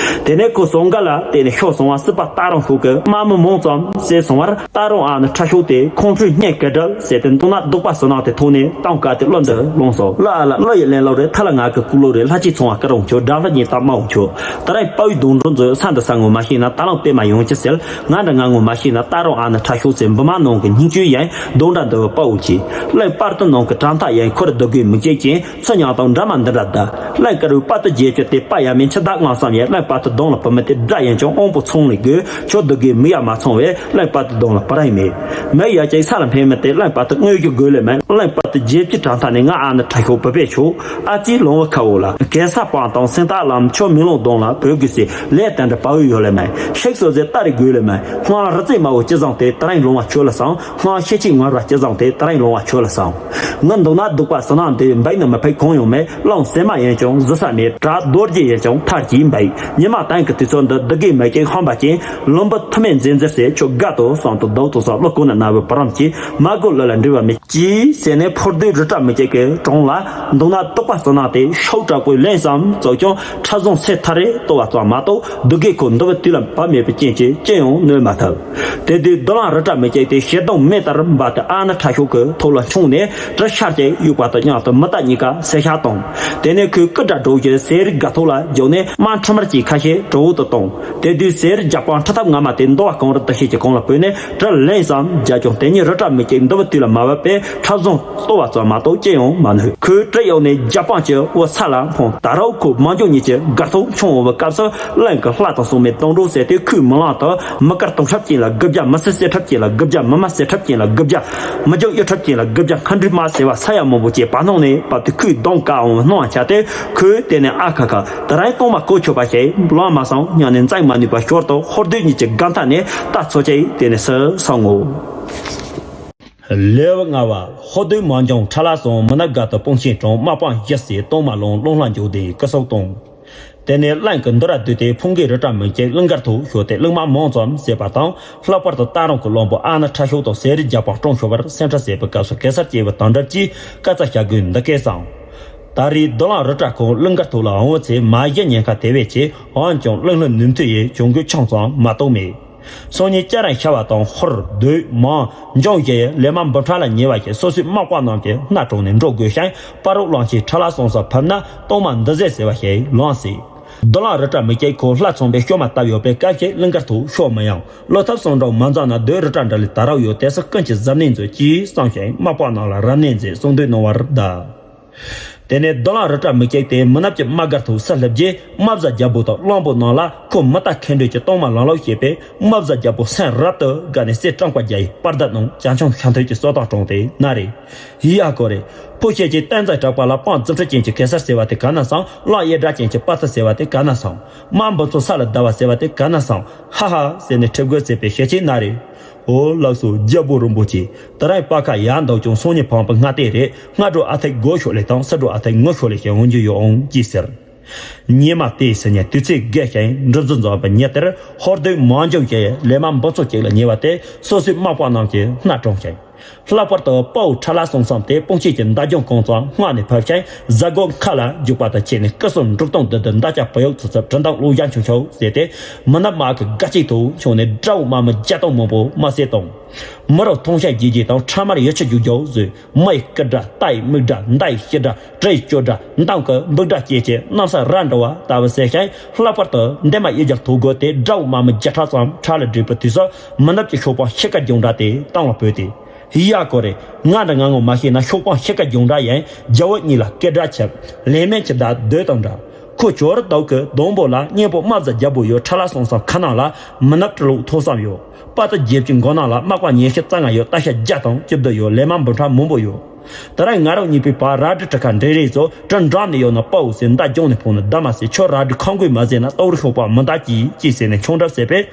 དེ་ནས་ཁོ་ཟོང་ག་ལ་བལྟས་ནས་ཤོག་སོང་བ་སྲིད་པ་སྟག་རོང་ཤོག་གི་དམག་མི་མང་ཙམ་བསད་སོང་བར་སྟག་རོང་ཨ་ནི་ཁྲ་ཤོག་དེ་ཁོང་ཁྲོའི་སྙན་སྐད་སྒྲ་ཟེར་ཏེ་མདུང་ནག་གདུག་པ་ཟུར་ནག་དེ་ཐོག་ནས་གཏམ་བཀལ་ཏེ་གློ་འདི་ལོངས་སོ། ལ་ཨ་ལ་ལ་ཡི་ལན་ལོག་རེད། ཐ་ལ་ང་གི་སྐུ་ལོ་རེད། ལྷ་གཅིག་ཚོང་བ་སྐར་འོང་ཆོག་དགྲ་ལྷ་གཉིས་སྟག་མ་འོང་ཆོག་ད་རེས་དཔའ་བོའི་གདོང་འགྲོ་མཛོད་ས་འདི་ས་ངོ་མ་ཤེས་ན་ད་ལང་པད་མ་ཡོང་ཅི་ཟེར། ང་འདྲ་ང་ངོ་མ་ཤེས་ན་སྟག་རོང་ཨ་ནི་ཁྲ་ཤོག་ཟེར་འབུ་མ་ནང་གི་སྙིང་བཅུད་ཡིན། གདོང་འདྲ་འདི་བའི་དཔའ་བོ་གྱིས་གླིང་སྤར་དུ་ནང་གི་གྲམ་ཐག་ཡིན། ཁོ་ར་སྡུག་གུའི་མིག་ཅན་ཅན་ཚུ་མྱང་དང་འདྲ་མ་འདི་འདྲ་གདའ། གླིང་དཀར་བོའི་དཔའ་དུ་རྗེ་ཁྱོད་དེ་དཔའ་ཡ་མིན་ཆུ་དག་ངང་བསམ་ཡས། གླིང་དཔའ་དུ་གདོང་ལ་བུ་མི་དེ་དགྲ་ཡིན་ཀྱང་དབང་པོ་ཚོང་ལས་དགོས། ཁྱོད་སྡུག་གུའི་མིག་ཡ་མ་ཚང་བས་གླིང་དཔའ་དུ་གདོང་ལ་བུ་ར་ཡིན་མེད། མི་ཡ་ཅིག་ས་ལ་འཕེན་མི་དེ་གླིང་དཔའ་དུ་དངོས་ཀྱི་དགོས་ལས་མིན། གླིང་དཔའ་དུ་རྗེ་ཁྱོད་གྲམ་ཐག་ནས་ང་ཨ་ནི་ཁྲ་ཤོག་བུ་པས་ཆོག་ཨ་ཙི་ལོང་བ་ཁ་འོ་ལ། གེ་སར་སྤང་དང་སེང་སྟག་ལམ་ཆོ་མི་ལོང་གདོང་ལ་བོད་དགོས་སའི་ལས་དེ་འདྲ་དཔའ་བོ་ཡོད་ལེ་མེད། ཤིག་སོ་ཟེར་ལྟ་རེ་དགོས་ལེ་མེད། སྔོན་རི་རྩེ་དམར་བོ་ཅི་བཟང་དེ་ད་རིང་ལོང་བ་ཁྱོད་ལ་སང་། སྔོན་ཤེས་ཆེ་ངར་བ་ཅི་བཟང་དེ་ད་རིང་ལོང་བ་ཁྱོད་ལ་སང་། ང་མདུང་ནག་གདུག་པ་ཟུར་ནག་འདི་འབིགས་ནི་མི་ཕེབས་གང་ཡང་མེད། གླང་ཟེ་མ་ཡིན་ཀྱང་བཟི་ས་མེད། བྲག་རྡོ་རྗེ་ཡིན་ཀྱང་ཐར་གྱིས་འབིགས། ཉི་མ་དེང་གི་དུས་ཚོད་འདི་སྡུག་གི་མེད་ཀྱང་ཧམ་པ་ཅན། ལུམ་བུ་ཐུ་མེད་འཛིན་འཛིན་ཟེར་ཁྱོད་དགའ་ཏོ་སང་དུ་ལྡོག་ཏོ་སང་བློ་ཀུན་ན་ན་བའི་བུ་རམ་གྱིས་མ་དགོས་ལོ་ལ་འབྲེལ་བ་མེད། ཅི་ཟེར་ནས་ཕོར་དུས་རི་བྲག་མི་སྐྱེ་གི་གྲོང་ལ་མདུང་ནག་གདུག་པ་ཟུར་ནག་དེ་ཤོག་དྲག་པོའི་ལན་བསམ་བཙོག་ཀྱང་ཁྲ་བཟང་སེ་ཐ་རེ་ལྟོ་བ་ཙམ་མ་གཏོགས་སྡུག་གི་ཁོ་འདི་བ་དུས་ལ་བབ་མེད་པའི་རྐྱེན་གྱིས་ཅི་ཡང་གནོད་མ་ཐུབ། དེ་དུས་རྡོ་ལང་རི་བྲག་མི་སྐྱེ་དེ་ཞེ་སྡང་མེ་ལྟར་འབར་ཏེ་ཨ་ནི་ཁྲ་ཤོག་གི་ཐོག་ལ་མཆོང་ནས་གྲི་ཤར་གྱིས་གཡུག་པ་དང་མཉམ་དུ་མི་རྟ་གཉིས་ཀ་སེར་ཤ་བཏང་། དེ་ནས་ཁོས་སྐུ་དགྲ་སྒྲོག་གི་ཟས་རིགས་དགའ་ཐོག་ལ་རྒྱུག་ནས་དམག་ཁྲི་མར་གྱི་ཁ་ཤས་གྲོགས་དུ་བཏང་། དེ་དུས་ཟས་རིགས་རྒྱ་སྤང་ཁྲི་ཐབ་ང་མ་དེ་འདོ་བ་གང་རུ་དུ་ཤེས་ཀྱི་གང་ལ་བུད་ནས་གྲི་ལན་ཙམ་རྒྱག་ཀྱང་དེ་ཉིད་རི་བྲག་མི་སྐྱེ་འདི་བ་དུས་ལ་མ་བབ་པས་ཁྲ་བཟང་ལྟོ་བ་ཙམ་མ་གཏོགས་ཅི་ཡང་མ་ནུས། ཁོས་གྲི་གཡོགས་ནས་རྒྱ་སྤང་གི་དབུ་ས་ལ་འཕངས། ད་རུང་ཁོ་མང་ཇོ་གཉིས་ཀྱི་སྒར་ཐོག་མཆོང་འོང་བའི་སྐབས་སུ་གླིང་གི་ལྷ་དང་སྲུང་མའི་སྡོང་གྲོགས་ཟེར་ཏེ་ཁོས་མི་ལང་དུ་མི་དཀར་དུང་ཁྲབ་ཅན་ལ་དགུ་བརྒྱ། མི་སེར་སེར་ཁྲབ་ཅན་ལ་དགུ་བརྒྱ། མི་མ་སེར་ཁྲབ་ཅན་ལ་དགུ་བརྒྱ། མི་རྒྱུག་གཡུ་ཁྲབ་ཅན་ལ་དགུ་བརྒྱ། མཁའ་འགྲོའི་དམག་ཟེར་བ་ས་ཡ་མང་པོ་ཅིག་བར་སྣང་ནས་བབས་ཏེ་ཁོའི་གདོང་ཀ་འོང་བའི་སྣང་བ་ཆགས་ཏེ་ཁོས་དེ་ནས་ཨ་ཁ་ཁ་ད་རིང་གཏོང་མ་གོ་ཆོད་པ་ཞིག་ལོང་མ་སོང་སྙམ་ནས་འཛེམ་མ་ནུས་པ་ཞོར་དུ་ཧོར་སྡེ་གཉིས་ཀྱི་སྒར་མཐའ་ནས་རྟ་ཚོ་ཆེ་དེ་ནས་སུ་སོང་ངོ་། ལེའུ་ལྔ་བ། ཧོར་སྡེ་མང་ལྗང་ཁྲ་ལ་སོང་མི་ནག་སྒར་དུ་དཔུང་ཆེན་དྲངས། དམག་དཔུང་བཞི་བསད། གཏོང་མ་ལོང་གླང་ལྷ་འཇོག་ལྡན་སྐུ་སྲོག་བཏང་། དེ་ནས་གླིང་གི་འདུ་ར་བསྡུས་ཏེ་ཕུང་གི་རི་བྲག་མི་སྐྱེ་གླིང་དཀར་ཐོག་ཤོར་ཏེ་གླིང་དམག་མང་ཙམ་བསད་པ་དང་། ལྷག་པར་དུ་སྟག་རོང་གི་བློན་པོ་ཨ་ནི་ཁྲ་ཤོག་དང་ཟས་རིགས་རྒྱ་སྤང་བཀྲོངས་ཤོར་བར་སེམས་ཁྲལ་བྱེད་པའི་སྐབས་སུ་གེ་སར་སྐྱེས་བུ་དམ་གྲུབ་ཀྱིས་སྐར་རྩ་ཞྭ་གོས་འདི་སྐད་གསུངས། ད་རེས་རྡོ་ལང་རི་བྲག་ཁོང་གླིང་དཀར་ཐོག་ལ་འོང་བའི་ཚེ་མ་གཞི་ཉེན་ཁ་དེ་བས་ཆེ། འོན་ཀྱང་གླིང་ལྷོ་ནུབ་མཐིལ་ཡི་གྱོང་གུད་ཆུང་ཙམ་མ་གཏོགས་མེད། སང་ཉིན་སྐྱ་རེངས་ཤར་བ་དང་ཧོར་སྡེ་མང་ལྗང་བཞི་ཡི་ལས་མ་འབུམ་ཕྲག་ལ་ཉེ་བ་ཞིག་སོ་སོའི་དམག་དཔུང་རྣམས་ཀྱིས་སྣ་དྲངས་ནས་འགྲོ་དགོས་ཤིང་། སྤ་རོ་གླང་ཆེན་ཁྲ་ལ་སོང་ས་ཕབ་ན་གཏོང་མ་འདི་ཟེར་ཟེར་བ་ཞིག་ལོང་སྲིད། རྡོ་ལང་རི་བྲག་མི་སྐྱེ་ཁོ་ལྷ་ཚངས་པའི་སྐྱོ་མ་བཏབ་ཡོད་པའི་སྐབས་ཤིག་གླིང་དཀར་ཐོག་ཤོར་མི་ཡང་བློ་ཐབས་གསུམ་འགྲོ་མ་འཛོམས་ན་སྡོད་རི་བྲག་འདྲ་ལས་ད་རག་ཡོད། དེ་སུ་ཀུན་གྱིས་གཟབ་ནན་མཛོད་ཅེས་གསུངས་ཤིང་དམག་དཔུང་རྣམས་ལ་རབ་གནས་མཛད་གསུང་འདོན་གནང་བར་གདའ། དེ་ནས་རྡོ་ལང་རི་བྲག་མི་སྐྱེ་དེ་མི་ནག་གི་དམག་སྒར་ཐོག་སུ་སླེབས་རྗེས་དམག་བཟའ་རྒྱལ་པོ་དང་གླང་པོ་རྣམས་ལ་ཁོ་མི་རྟ་ཁེངས་དྲེགས་ཀྱི་གཏོང་མ་ལང་ལོག་བྱས་པས་དམག་བཟའ་རྒྱལ་པོ་སེམས་རབ་ཏུ་དགའ་ནས་གསེར་ཀྲམ་ཀ་བརྒྱ་ཡི་པར་གདུབ་གནང་། བྱ་ཆུང་ཤ་མཐུད་ཀྱི་གསོལ་སྟོན་དྲངས་ཏེ་ན་རེ། ཡ་ཀོ་རེ། ཕོ་ཤེད་ཀྱི་བསྟན་འཛིན་གྲགས་པ་ལ་དཔང་རྫུ་འཕྲུལ་ཅན་གྱི་གེ་སར་ཟེར་བ་དེ་ག་ན་སོང་། གླང་གཡུ་སྒྲ་ཅན་གྱི་དཔའ་རྟུལ་ཟེར་བ་དེ་ག་ན་སོང་། དམག་འབུམ་ཚོགས་ས་ལ་བརྡལ་བ་ཟེར་བ་དེ་ག་ན་སོང་། ཧ་ཧ་ཟེར་ནས་ཁྲེལ་དགོད་བྱེད་པའི་ཞེ་ཆེ་ན་རེ། འོ་ལགས་སོ། རྒྱལ་པོ་རིན་པོ་ཆེ། ད་རེས་པ་ཁ་ཡར་འདུག་ཀྱང་སང་ཉིན་ཕངས་པའི་སྔ་ལྟས་རེད། སྔ་དྲོ་ཨ་ཐེག་སྒོ་ཤོག་ལས་དང་སི་དྲོ་ཨ་ཐེག་ངོ་ཤོག་ལས་ཞིག་འོང་རྒྱུ་ཡོད་འོང་ཅེས་ཟེར། ཉི་མ་དེའི་སི་ཉིན་དུས་ཚོད་བརྒལ་ཞིང་འགྲུབ་འཛུགས་འཛོམས་པའི་ཉིན་དེར་ཧོར་སྡེ་མང་ལྗང་གི་ལས་མ་འབུམ་ཚོགས་ཅིག་ལ་ཉེ་བ་དེ་སོ་སོའི་དམག་དཔུང་རྣམས་ཀྱིས་སྣ་དྲངས་ཤིང་། ལྷག་པར་དུ་དཔའ་བོ་ཁྲ་ལ་སོང་བསམ་དེ་སྤུན་མཆེད་ཀྱི་མདའ་རྒྱང་གང་ཙམ་སྔ་ནས་ཕབ་ཤིང་གཟའ་སྒོ་ཁ་ལ་རྒྱུག་པ་དང་ཁྱེད་ནས་སྐུ་གསུམ་འབྲུག་སྟོང་འདི་འདི་མདའ་ལྕགས་བུ་ཡུག་ཚུབ་ཚུབ་གྲི་མདངས་གློག་ཞགས་ཆུང་ཆུང་ཟེར་ཏེ་མི་ནག་དམག་གི་དགའ་སྐྱིད་དུ་བྱུང་ནས་དགྲ་བོ་དམག་མི་བརྒྱ་སྟོང་མང་པོ་དམར་གསོད་བཏང་། མི་རབས་ཐོང་ཤ་རྒྱས་རྒྱས་དང་ཁྲ་དམར་ཡོ་ཆུ་རྒྱུག་རྒྱུག་བཟོས། མི་ཡི་སྐུ་དགྲ། རྟ་ཡི་མིག་དགྲ། མདའ་ཡི་ཤི་དགྲ། གྲི་ཡི་གཅོད་དགྲ། མདངས་ཀྱི་འབུག་དགྲ་བཅས་ཀྱི་གནམ་ས་ར་འདྲ་བ་ལྟ་བུ་ཟེར་ཞིང་། ལྷག་པར་དུ་འདན་མ་གཡུལ་རྒྱལ་ཐོ་རྒོད་དེ་དགྲ་བོ་དམག་མི་བརྒྱ་ཕྲག་ཙམ་ཁྲ་ལ་བསྒྲིགས་པའི་དུས་སུ་མི་ནག་གི་ཤོག་པང་ཤི་ཀ་རྒྱང་བསྒྲགས་དེ་བཏང་བ་བོས་ཏེ། ཡ་ཀོ་རེ། ང་འདྲ་ང་ངོ་མ་ཤེས་ན་ཤོག་པང་ཤི་ཀ་རྒྱང་བསྒྲགས་ཡང་རྒྱ་བོད་གཉིས་ལ་སྐད་སྒྲ་ཆགས། ལེན་མེད་ཀྱི་བརྡ་སྡོད་དང་འདྲ། ཁོ་ཇོ་རུ་དོག་གི་སྡོང་པོ་ལ་གཉེན་པོ་དམར་ཟ་རྒྱལ་པོ་ཡོད་ཁྲ་ལ་སོང་བསམ་ཁ་ནང་ལ་མི་ནག་གྲི་ལུག་ཐོག་བསམ་ཡོད། པ་ཏི་རྒྱལ་གྱི་མགོ་ནང་ལ་དམག་པ་ཉི་ཤུ་རྩ་ལྔ་ཡོད་རྟ་ཤ་བརྒྱ་དང་བཅུ་བདུན་ཡོད་ལས་མ་འབུམ་ཕྲག་མང་པོ་ཡོད། དེ་རིང་ང་རང་གཉིས་པོའི་བར་རལ་གྲི་གྲི་ཁ་འདྲེ་རེས་ཚོ་གྲི་འགྲམ་ནས་ཡོད་ན་དཔའ་བོ་ཟེར་མདའ་རྒྱང་ནས་ཕོག་ན་བདག་མ་ཟེར་ཁྱོད་རལ་གྲི་ཁ་འགུལ་མ་ཟེར་ན་ལྟོ་རི་ཤོག་པ་མི་འདའ་གྱིས་ཅི་ཟེར་ནས་ཁྱོང་གྲབས་ཟེར་པས།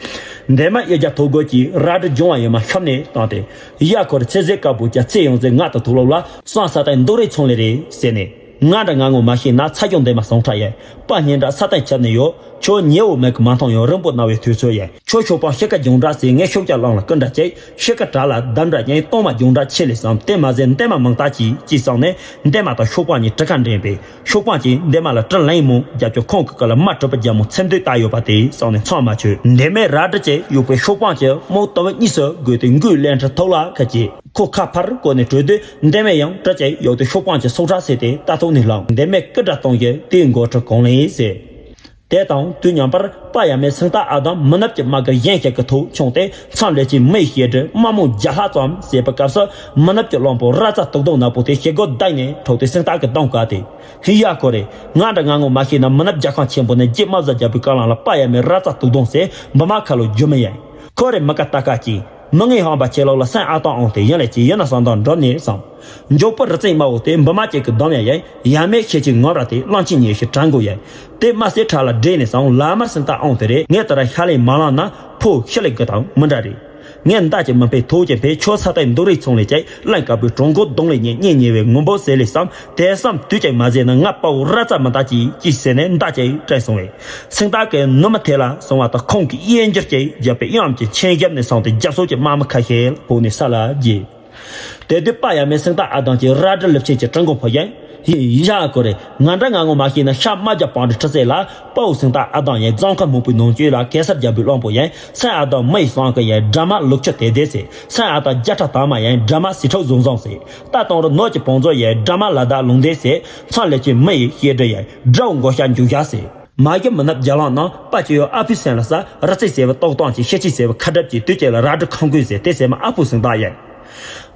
འདན་མ་གཡུལ་རྒྱལ་ཐོ་རྒོད་ཀྱིས་རལ་གྲི་རྒྱང་བ་ཡོད་མ་ཤམ་ནས་བཏང་སྟེ། ཡ་ཁོར་ཚེ་ཟད་དཀར་པོ་ཀྱང་ཚེ་ཡོང་ཟེར་ང་དང་ཐུག་ལོག་ལ་སང་ས་ཏན་འདུག་རེ་ཚོང་ལས་རེད་ཟེར་ནས། ང་འདྲ་ང་ངོ་མ་ཤེས་ན་ཚ་ཁྱོང་འདན་མ་སོང་ཁྲ་ཡས་པ་སྙན་འདྲ་ས་ཏན་ཁྱབ་ནས་ཡོད། ཁྱོད་ཉེ་བོ་མེད་གི་མ་མཐོང་ཡང་རིང་པོ་ན་བའི་དུས་ཚོད་ཡས། ཁྱོད་ཤོག་པང་ཤི་ཀ་རྒྱང་བསྒྲགས་ཟེར་ངས་ཤོག་ཀྱ་བླངས་ལ་ཀི་འདྲ་བྱས་ཤི་ཀ་དྲ་ལ་བསྡམ་འདྲ་ཉན་གཏོང་མ་རྒྱང་བསྒྲགས་ཆེ་ལས་བསམ་དེ་མ་ཟད་འདན་མ་མང་རྟགས་ཀྱིས་ཅི་བསམ་ནས་འདན་མ་དང་ཤོག་པང་གཉིས་གྲི་ཁ་འདྲེན་པས། ཤོག་པང་གིས་འདན་མ་ལ་གྲི་ལན་མོ་རྒྱབ་ཀྱང་ཁོང་གི་སྐུ་ལ་མ་གྲུབ་པ་རྒྱ་མོ་ཚེམ་དུས་བཏགས་ཡོད་པ་དེ་བསམ་ནས་མཚམས་མ་ཆོད། འདན་མས་རལ་གྲི་བཅས་གཡུག་པའི་ཤོག་པང་གིས་མོ་ཏོ་བ་གཉིས་སུ་བགོས་ཏེ་མགོའི་ལན་ཁྲི་ཐོག་ལ་ཁ་གྱེས། ཁོ་ཁ་ཕར་བསྐོར་ནས་བྲོས་དུས་འདན་མས་ཡང་གྲི་བཅས་གཡུག་སྟེ་ཤོག་པང་གི་སྲོག་ཁྲག་བསྲེས་ཏེ་རྟ་ཐོག་ནས་བླངས། འདན་མས་སྐུ་དགྲ་གཏོང་གིས་དེའི་མགོ་ཁྲི་གང་ལེན་ཟེར། དེ་དང་དུས་མཉམ་པར་པ་ཡ་མའི་སེང་སྟག་ཨ་དམ་མི་ནག་གི་དམག་གི་གཞན་ཞིག་གི་ཐོག་མཆོང་སྟེ་མཚམས་ལས་ཀྱི་མི་ཡི་ཞེ་འདྲ་དམག་མོ་བརྒྱ་ལྷག་ཙམ་བསད་པའི་སྐབས་སུ་མི་ནག་གི་གླང་པོ་ར་ཙ་དུག་སྡོང་ནག་པོ་དེ་ཞེ་སྒོ་བསྡད་ནས་འཕྲོག་སྟེ་སེང་སྟག་གི་གདོང་བཀལ་ཏེ། ཧི་ཡ་ཁོ་རེ། ང་འདྲ་ང་ངོ་མ་ཤེས་ན་མི་ནག་རྒྱལ་ཁང་ཆེན་པོ་ནས་རྗེ་དམག་བཟའ་རྒྱལ་པོའི་བཀའ་བླངས་ལ་པ་ཡ་མའི་ར་ཙ་དུག་སྡོང་ཟེར་འབུ་མ་ཁ་ལོ་རྒྱུ་མི་ཡིན། ཁོ་རེ་མི་ཀ་ཏ་ཀ་ཅིག་མི་ངའི་ཧང་པ་ཁྱེད་ལོག་ལ་སེང་ཨ་སྟག་ཨང་དེ་ཡིན་ལས་ཀྱི་ཡིན་ན་བསམ་དང་འགྲོ་ནས་བསམ། མགྱོགས་པོ་རི་རྩེ་དམར་བོ་དེ་འབུ་མ་གཅིག་གི་གདོང་ཡ་ཡ་ཡ་མེད་ཤེད་ཀྱི་ངོ་ར་དེ་གླང་ཆེན་ཉེ་ཞིག་དྲན་དགོས་ཡ། དེ་མ་སེ་ཁྲ་ལ་བསྒྲིལ་ནས་སོང་ལ་མར་སེང་སྟག་ཨང་དེ་རེད། ངས་དེ་ར་ཤ་ལས་མ་ལངས་ན་ཕོ་ཤི་ལས་དགུ་དང་མི་འདྲ་རེད། ངས་མདའ་གཅིག་མི་ཕན་ཐོག་གཅིག་ཕན་ཁྱོད་ས་ཏའི་འདུག་རེས་ཚོང་ལས་ཀྱི་གླང་དཀར་པོའི་གྲོང་སྒོ་གདོང་ལས་ཉེ་གཉེན་ཉེ་བའི་ངུ་འབོད་ཟེར་ལས་བསམ་དེ་བསམ་དུས་ཀྱང་མ་ཟེར་ན་ང་དཔའ་བོ་ར་ཙ་མི་འདའ་གྱིས་ཅི་ཟེར་ནས་མདའ་གཅིག་སྤྲད་སོང་བས། སེང་སྟག་གི་ནུ་མ་ཐེ་ལ་སོང་བ་དང་ཁོང་གི་གཡས་འགྱུར་གྱིས་བརྒྱབ་པའི་གཡམ་གྱི་མཆན་བརྒྱབ་ནས་སོང་སྟེ་རྒྱབ་སོགས་ཀྱི་དམག་མི་ཁ་ཤས་ཕོག་ནས་ས་ལ་རྒྱས། དེ་དུས་པ་ཡ་མའི་སེང་སྟག་ཨ་དང་གྱི་རལ་གྲི་ལུས་ཆེན་གྱི་གྲི་མགོ་ཕོ་ཡན། ཡི་ཡ་ཀོ་རེ། ང་འདྲ་ང་ངོ་མ་ཤེས་ན་ཤ་མ་རྒྱབ་པང་དུ་ཁྲི་སེ་ལ་དཔའ་བོ་སེང་སྟག་ཨ་དང་ཡན་རྫོང་ཁ་སྨུག་པོའི་ནང་བཅུད་ལ་གེ་སར་རྒྱལ་པོའི་གླང་པོ་ཡན་སེང་ཨ་དང་མི་ཡི་སང་གི་ཡན་དྲ་མ་ལུག་ཆུ་དེ་དེ་སེ་སེང་ཨ་དང་རྒྱ་ཁྲ་དང་མ་ཡན་དྲ་མ་སི་ཁྲག་བཟུང་བཟང་སེ་རྟ་དང་རུ་ནོར་གྱི་བང་མཛོད་ཡན་དྲ་མ་ལ་དྭགས་ལུང་དེ་སེ་མཚམས་ལས་ཀྱི་མི་ཡི་ཤེས་འདྲི་ཡན་དྲ་བོ་མགོ་ཤ་འཇུག་བཞག་སེ། མ་གི་མི་ནག་རྒྱ་ལང་ནང་པ་ཅི་ཡོད་ཨ་ཕུ་སེང་ལ་ས་རི་རྩེ་ཟེར་བའི་ཏོག་ཏང་གི་ཤེ་ཆི་ཟེར་བའི་ཁ་གྲབ་ཀྱི་དུས་ཀྱི་ལ་རལ་གྲི་ཁང་ཀུན་ཟེར་དེ་ཟེར་མ་ཨ་ཕུ་སེང་སྟག་ཡན།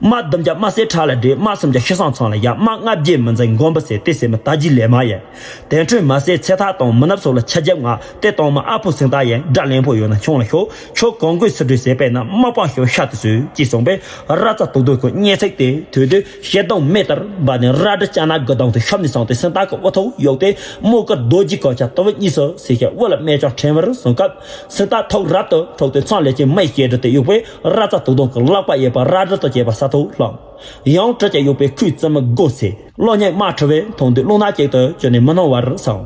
དམག་བདུན་བརྒྱ་དམག་སེར་ཁྲ་ལ་བསྒྲིལ། དམག་སུམ་བརྒྱ་ཤི་སང་ཚང་ལ་བཞག་དམག་ལྔ་བརྒྱའི་མི་འཛིན་མགོན་པོ་ཟེར་དེ་ཟེར་མི་དར་རྒྱས་ལས་མ་ཡིན། དེ་འཕྲོས་མ་སེར་ཚེ་ཐག་དང་མི་ནག་སོགས་ལ་ཆ་རྒྱབ་ང་དེ་དང་མི་ཨ་ཕོ་སེང་སྟག་ཡིན་དགྲ་ལན་ཕོ་ཡོད་ན་ཁྱོང་ལ་ཤོག་ཁྱོད་གང་དགོས་སུ་བྲོས་ཟེར་པས་ན་དམག་དཔང་ཤོག་ཤ་དུ་སོས་ཅེས་གསུངས་པས་ར་ཙ་དུག་དུག་གི་སྙན་ཚིག་དེ་ཐོས་དུས་ཤེད་སྡོང་མེ་ལྟར་འབར་ནས་རལ་གྲི་ལྕགས་ནག་དགུ་དང་དུ་ཤོབ་ནས་སོང་སྟེ་སེང་སྟག་གི་དབུ་ཐོག་གཡུགས་ཏེ་རྨོག་དཀར་རྡོ་རྗེ་གང་ཆ་ཏོ་བའི་གཉིས་སུ་བསྲེས་ཤིང་དབུ་ལ་སྨད་ལྕག་ཕྲེང་བར་བཟུང་སྐབས། སེང་སྟག་ཐོག་རབ་ཏུ་འཕྲོག་སྟེ་མཚམས་ལས་ཀྱི་མི་ཡི་སྐེ་དྲི་དེ་གཡུག་པས་ར་ཙ་དུག་སྡོང་གི་ལག་པ་གཡས་པ་རལ་གྲི་དང་བཅས་པ་ས་ཐོག་ལྷུང་། ཡང་གྲི་གཅིག་གཡུག་པས་ཁོའི་རྩེ་མོ་བགོས་ཚེ་གློ་སྙིང་དམར་ཁྲི་བས་འཐུང་དུས་རླུང་ནག་གཅིག་ཏུ་གྱུར་ནས་མི་སྣང་བར་སོང་།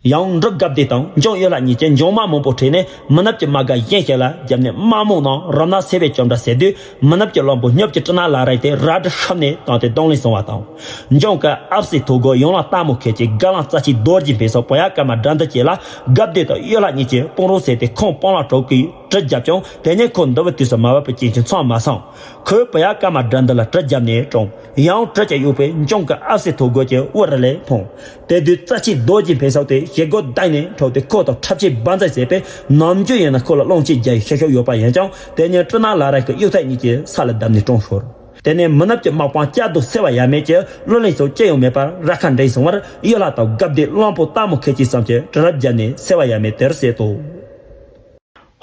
ཡང་འབྲུག་སྒབ་སྡེ་དང་འཇང་གཡུ་ལྷ་གཉིས་ཀྱིས་འཇང་དམག་མང་པོ་ཁྲིད་ནས་མི་ནག་གི་དམག་སྒར་གཞན་ཞིག་ལ་བརྒྱབ་ནས་དམག་མང་ནང་རབ་ན་སེ་བས་བཅོམ་འདྲ་ཟེར་དུས། མི་ནག་གི་གླང་པོ་སྙབ་ཀྱི་སྤྲིན་ནག་ལ་རེག་སྟེ་རལ་གྲི་ཤབ་ནས་བཏང་སྟེ་གདོང་ལེན་སོང་བ་དང་། འཇང་གི་ཨབ་སི་ཐོ་གོ་ཡང་ལ་སྟག་མོ་ཁལ་གྱི་དགའ་ལང་རྩ་ཆེའི་རྡོ་རྗེ་འཕེན་སོགས་བུ་ཡ་ཀརྨ་དགྲ་འདུལ་བཅས་ལ་སྒབ་སྡེ་དང་གཡུ་ལྷ་གཉིས་ཀྱིས་དཔུང་རོགས་བྱས་ཏེ་ཁོང་སྤང་ལ་གྲོགས་ཀྱིས་གྲི་བརྒྱབ་ཀྱང་དེ་ཉིན་ཁོ་འདི་བའི་དུས་སུ་མ་བབས་པའི་རྐྱེན་གྱིས་མཚམས་མ་སོང་། ཁོས་བུ་ཡ་ཀརྨ་དགྲ་འདུལ་ལ་གྲི་བརྒྱབ་ནས་བཀྲོངས། ཡང་གྲི་གཅིག་གཡུག་པས་འཇང་གི་ཨབ་སི་ཐོ་གོ་གྱི་དབུ་རུ་ལས་ཕུང་། དེ་དུས་རྩ་ཆེའི་རྡོ་རྗེ་འཕེན་སོགས་དེ་ཞེ་སྒོ་བསྡད་ནས་འཕྲོག་སྟེ་ཁོ་དང་འཁྲབ་ཆས་འབར་འཛིང་བྱས་པས་ནམ་རྒྱུན་ཡིན་ན་ཁོ་ལ་རླུང་ཆེན་རྒྱག་ཡའི་ཤ་ཤོག་ཡོད་པ་ཡིན་ཀྱང་དེ་ཉིན་སྤྲིན་ནག་ལ་རེག་གི་གཡུ་ཐག་གཉིས་ཀྱིས་ས་ལ་བརྡབས་ནས་བཀྲོངས་ཤོར། དེ་ནས་མི་ནག་གི་དམག་དཔུང་བསྐྱར་དུ་བསད་པ་ཡ་མེད་ཀྱི་གློ་ལིང་སོགས་ཅི་ཡང་མེད་པར་ར་ཁ་འདྲེན་སོང་བར་གཡུ་ལྷ་དང་སྒབ་སྡེ་གླང་པོ་སྟག་མོ་ཁལ་གྱིས་བསམ་གྱི་གྲི་རབ་བརྒྱབ་ནས་བསད་པ་ཡ་མེད་དེར་བསད་དོ།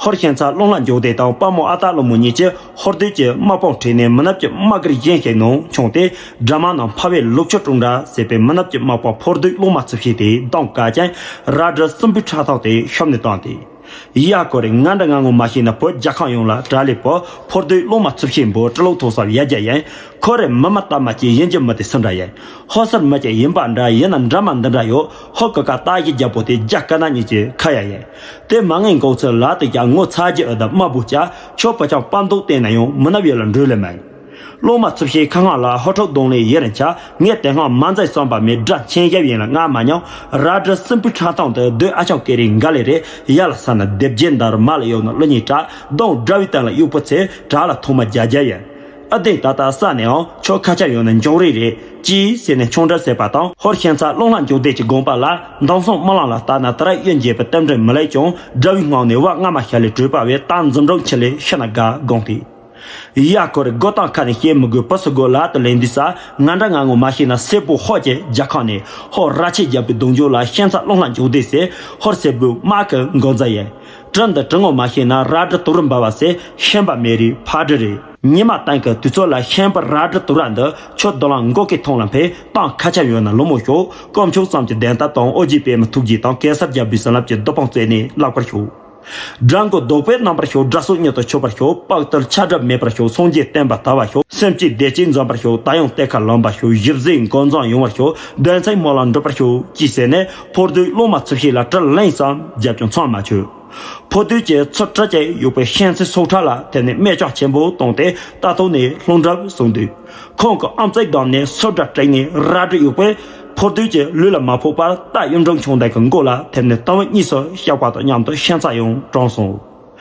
ཧོར་ཞིང་ཚ་ཀླུང་ལྷ་འཇོག་སྡེ་དང་དཔའ་མོ་ཨ་སྟག་ཀླུ་མོ་གཉིས་ཀྱིས་ཧོར་སྡེ་གྱི་དམག་དཔུང་ཁྲིད་ནས་མི་ནག་གི་དམག་སྒར་གཞན་ཞིག་ནང་མཆོང་སྟེ་སྦྲ་མ་ནང་ཕ་བའི་ལུག་ཁྱུ་དཀྲུག་འདྲ་ཟེར་བའི་མི་ནག་གི་དམག་དཔུང་ཕོར་རྡོས་སློང་མ་ཚུབ་ཤེས་ཏེ་གདོང་བཀག་ཅིང་རལ་གྲི་གསུམ་པའི་ཕྲག་ཐོག་དེ་ཤོབ་ནས་བཏང་སྟེ། ཡ་ཀོ་རེ་ང་འདྲ་ང་ངོ་མ་ཤེས་ན་བོད་རྒྱལ་ཁམས་ཡོངས་ལ་གྲ་ལས་པོ་ཕོར་རྡོས་སློང་མ་ཚུབ་ཤེས་འབོ་གྲི་ལོག་ཐོག་སར་ཡ་རྒྱ་ཡན་ཁོ་རེ་མི་མ་སྟབས་མ་སྐྱེས་ཡིན་གྱི་མི་དེ་སུ་འདྲ་ཡན་ཧོ་སར་མི་སྐྱེས་ཡིན་པ་འདྲ་ཡིན་ན་འདྲ་མ་འདི་འདྲ་ཡོད་ཧོ་ཀ་ཀ་ཏ་གི་རྒྱལ་པོ་དེ་རྒྱ་དཀར་ནག་གཉིས་ཀྱི་ཁ་ཡ་ཡན་དེ་མ་ངན་འགོག་ཚུལ་ལ་དེ་རྒྱ་ངོ་ཚ་རྒྱུ་ཨ་ད་དམའ་བོ་ཅག་ཁྱོད་པ་ཆང་པ་མདོག་བསྟན་ན་ཡང་མི་ནབ་ཡོད་ལ་འགྲོས་ལེ་མ་ཡིན། སློབ་མ་ཚུར་ཤེས་ཁ་ངང་ལ་ཧོ་ཁྲོག་གདོང་ལེན་ཡེ་རིན་ཆ། ངས་དེ་སྔ་མ་མཛད་བསམ་པ་མེད་སྒྲ་ཆེན་ཞབས་ཡིན་ལ་ང་མ་མྱོང་། རལ་གྲི་སྲིན་པོའི་ཁྲག་ཐང་དུ་སྡོད་ཨ་ཆང་ཀེ་རིང་འགའ་ལས་རེད། ཡ་ལ་ས་ན་སྡེབ་བརྒྱད་འདར་མ་ལ་ཡོད་ན་གླུ་སྙིང་གྲགས། གདོང་དགྲ་བོའི་སྟེང་ལ་གཡུག་པོ་ཚེ་གྲགས་ལ་ཐོག་མ་རྒྱ་རྒྱ་ཡིན། ཨ་དེ་ད་ལྟ་ས་ནས་ཨང་ཁྱོད་ཁ་ཆ་ཡོད་ན་འབྱུང་རིགས་རེད་ཅིས་ཟེར་ནས་ཆུང་འདྲ་ཟེར་པ་དང་། ཧོར་ཤན་ཚ་ཀླུང་ལྷ་འཇུག་བདེ་གྱི་དགོངས་པ་ལ་མདང་སང་རྨི་ལམ་ལ་ལྟ་ན་ད་ར་གཡུ་འབྱེད་པའི་རྟེན་འབྲེལ་མི་ལེགས་ཀྱང་། དགྲ་བོའི་ངང་ནས་བ་ང་མ་ཤ་ལས་གྲོལ་པ་བས་ད་འཛུམ་རོགས་ཆི་ལས་ཤི་ན་དགའ་དགོངས་ཏེ། ཡ་ཁོ་རེ་སྒོ་དང་ཁ་ནས་བཤད་མི་དགོས་བུ་སུ་དགོས་ལ་དུ་ལེན་དུས་ས། ང་འདྲ་ང་ངོ་མ་ཤེས་ན་སེར་པོ་ཧོ་ཅེ་རྒྱ་ཁང་ནས་ཧོ་ར་ཆེ་རྒྱབ་པའི་གདུང་རྒྱུད་ལ་ཤན་ཚ་ཀླུང་ལྷ་འཇུག་བདེ་ཟེར་ཧོར་སེར་པོའི་དམག་གི་འགོ་མཛའ་ཡིན། གྲི་འདི་གྲི་ངོ་མ་ཤེས་ན་རལ་གྲི་དུ་རུ་འབབ་བ་ཟེར་ཤན་པ་མེ་རིའི་ཕ་གྲི་རེད། ཉི་མ་གཏན་གི་དུས་ཚོད་ལ་ཤན་པ་རལ་གྲི་དུ་ར་འདི་ཁྱོད་རྡོ་ལང་མགོ་སྐེ་ཐོང་ལ་འཕེལ་སྟངས་ཁ་ཆ་ཡོད་ན་ལོ་མོ་ཤོག་དཀོན་མཆོག་ཙམ་གྱི་བདེན་མཐའ་དང་ཨོ་རྒྱས་པད་མ་ཐུགས་རྗེ་དང་གེ་སར་རྒྱལ་པོའི་བྱིན་རླབས་ཀྱི་བདུད་དཔུང་རྩད་ནས་བརླག་པར་ཤོག་དགྲ་མགོ་ལྡོག་པའི་རྣམ་པར་ཤོག་དགྲ་སོགས་མྱུར་དུ་ཆོད་པར་ཤོག་དཔག་ཏུ་ཆགས་སྒྲ་མེད་པར་ཤོག་སངས་རྒྱས་བསྟན་པ་དར་བར་ཤོག་སེམས་ཅན་བདེ་སྐྱིད་འཛོམས་པར་ཤོག་ད་ཡང་གཏེར་ཁ་ལོན་པར་ཤོག་ཞི་བདེ་འགོ་འཛིན་ཡོང་བར་ཤོག་དོན་ཚན་སྨོན་ལམ་འགྲུབ་པར་ཤོག་ཅེས་ཟེར་ནས་ཕོ་རྡོའི་སློབ་མ་ཚུར་ཤེས་ལ་གྲི་ལན་ཙམ་རྒྱབ་ཀྱང་མཚམས་མ་ཆོད། ཕོ་རྡོའི་གྱི་ཚུར་གྲི་བཅད་གཡུག་པའི་ཤན་ཚའི་སྲོག་ཁྲག་ལ་དེ་ནས་རྨས་སྐྱོན་ཆེན་པོ་བཏང་སྟེ་རྟ་ཐོག་ནས་ལྷུང་གྲབས་སོང་དུས། ཁོང་གི་ཨམ་རྩེ་བསྡམས་ནས་སོ་སྒྲ་དྲངས་ནས་རལ་གྲི་གཡུག་པས་ཕོ་རྡོའི་གྱི་ལུས་ལ་མ་ཕོག་པར་རྟ་གཡུ་འབྲུག་ཆུང་ལྡན་གྱི་མགོ་ལ་ཐེབས་ནས་དུམ་བུ་གཉིས་སུ་གཤགས་པ་དང་མཉམ་དུ་ཤན་ཚ་ཡང་གྲོངས་སོང་།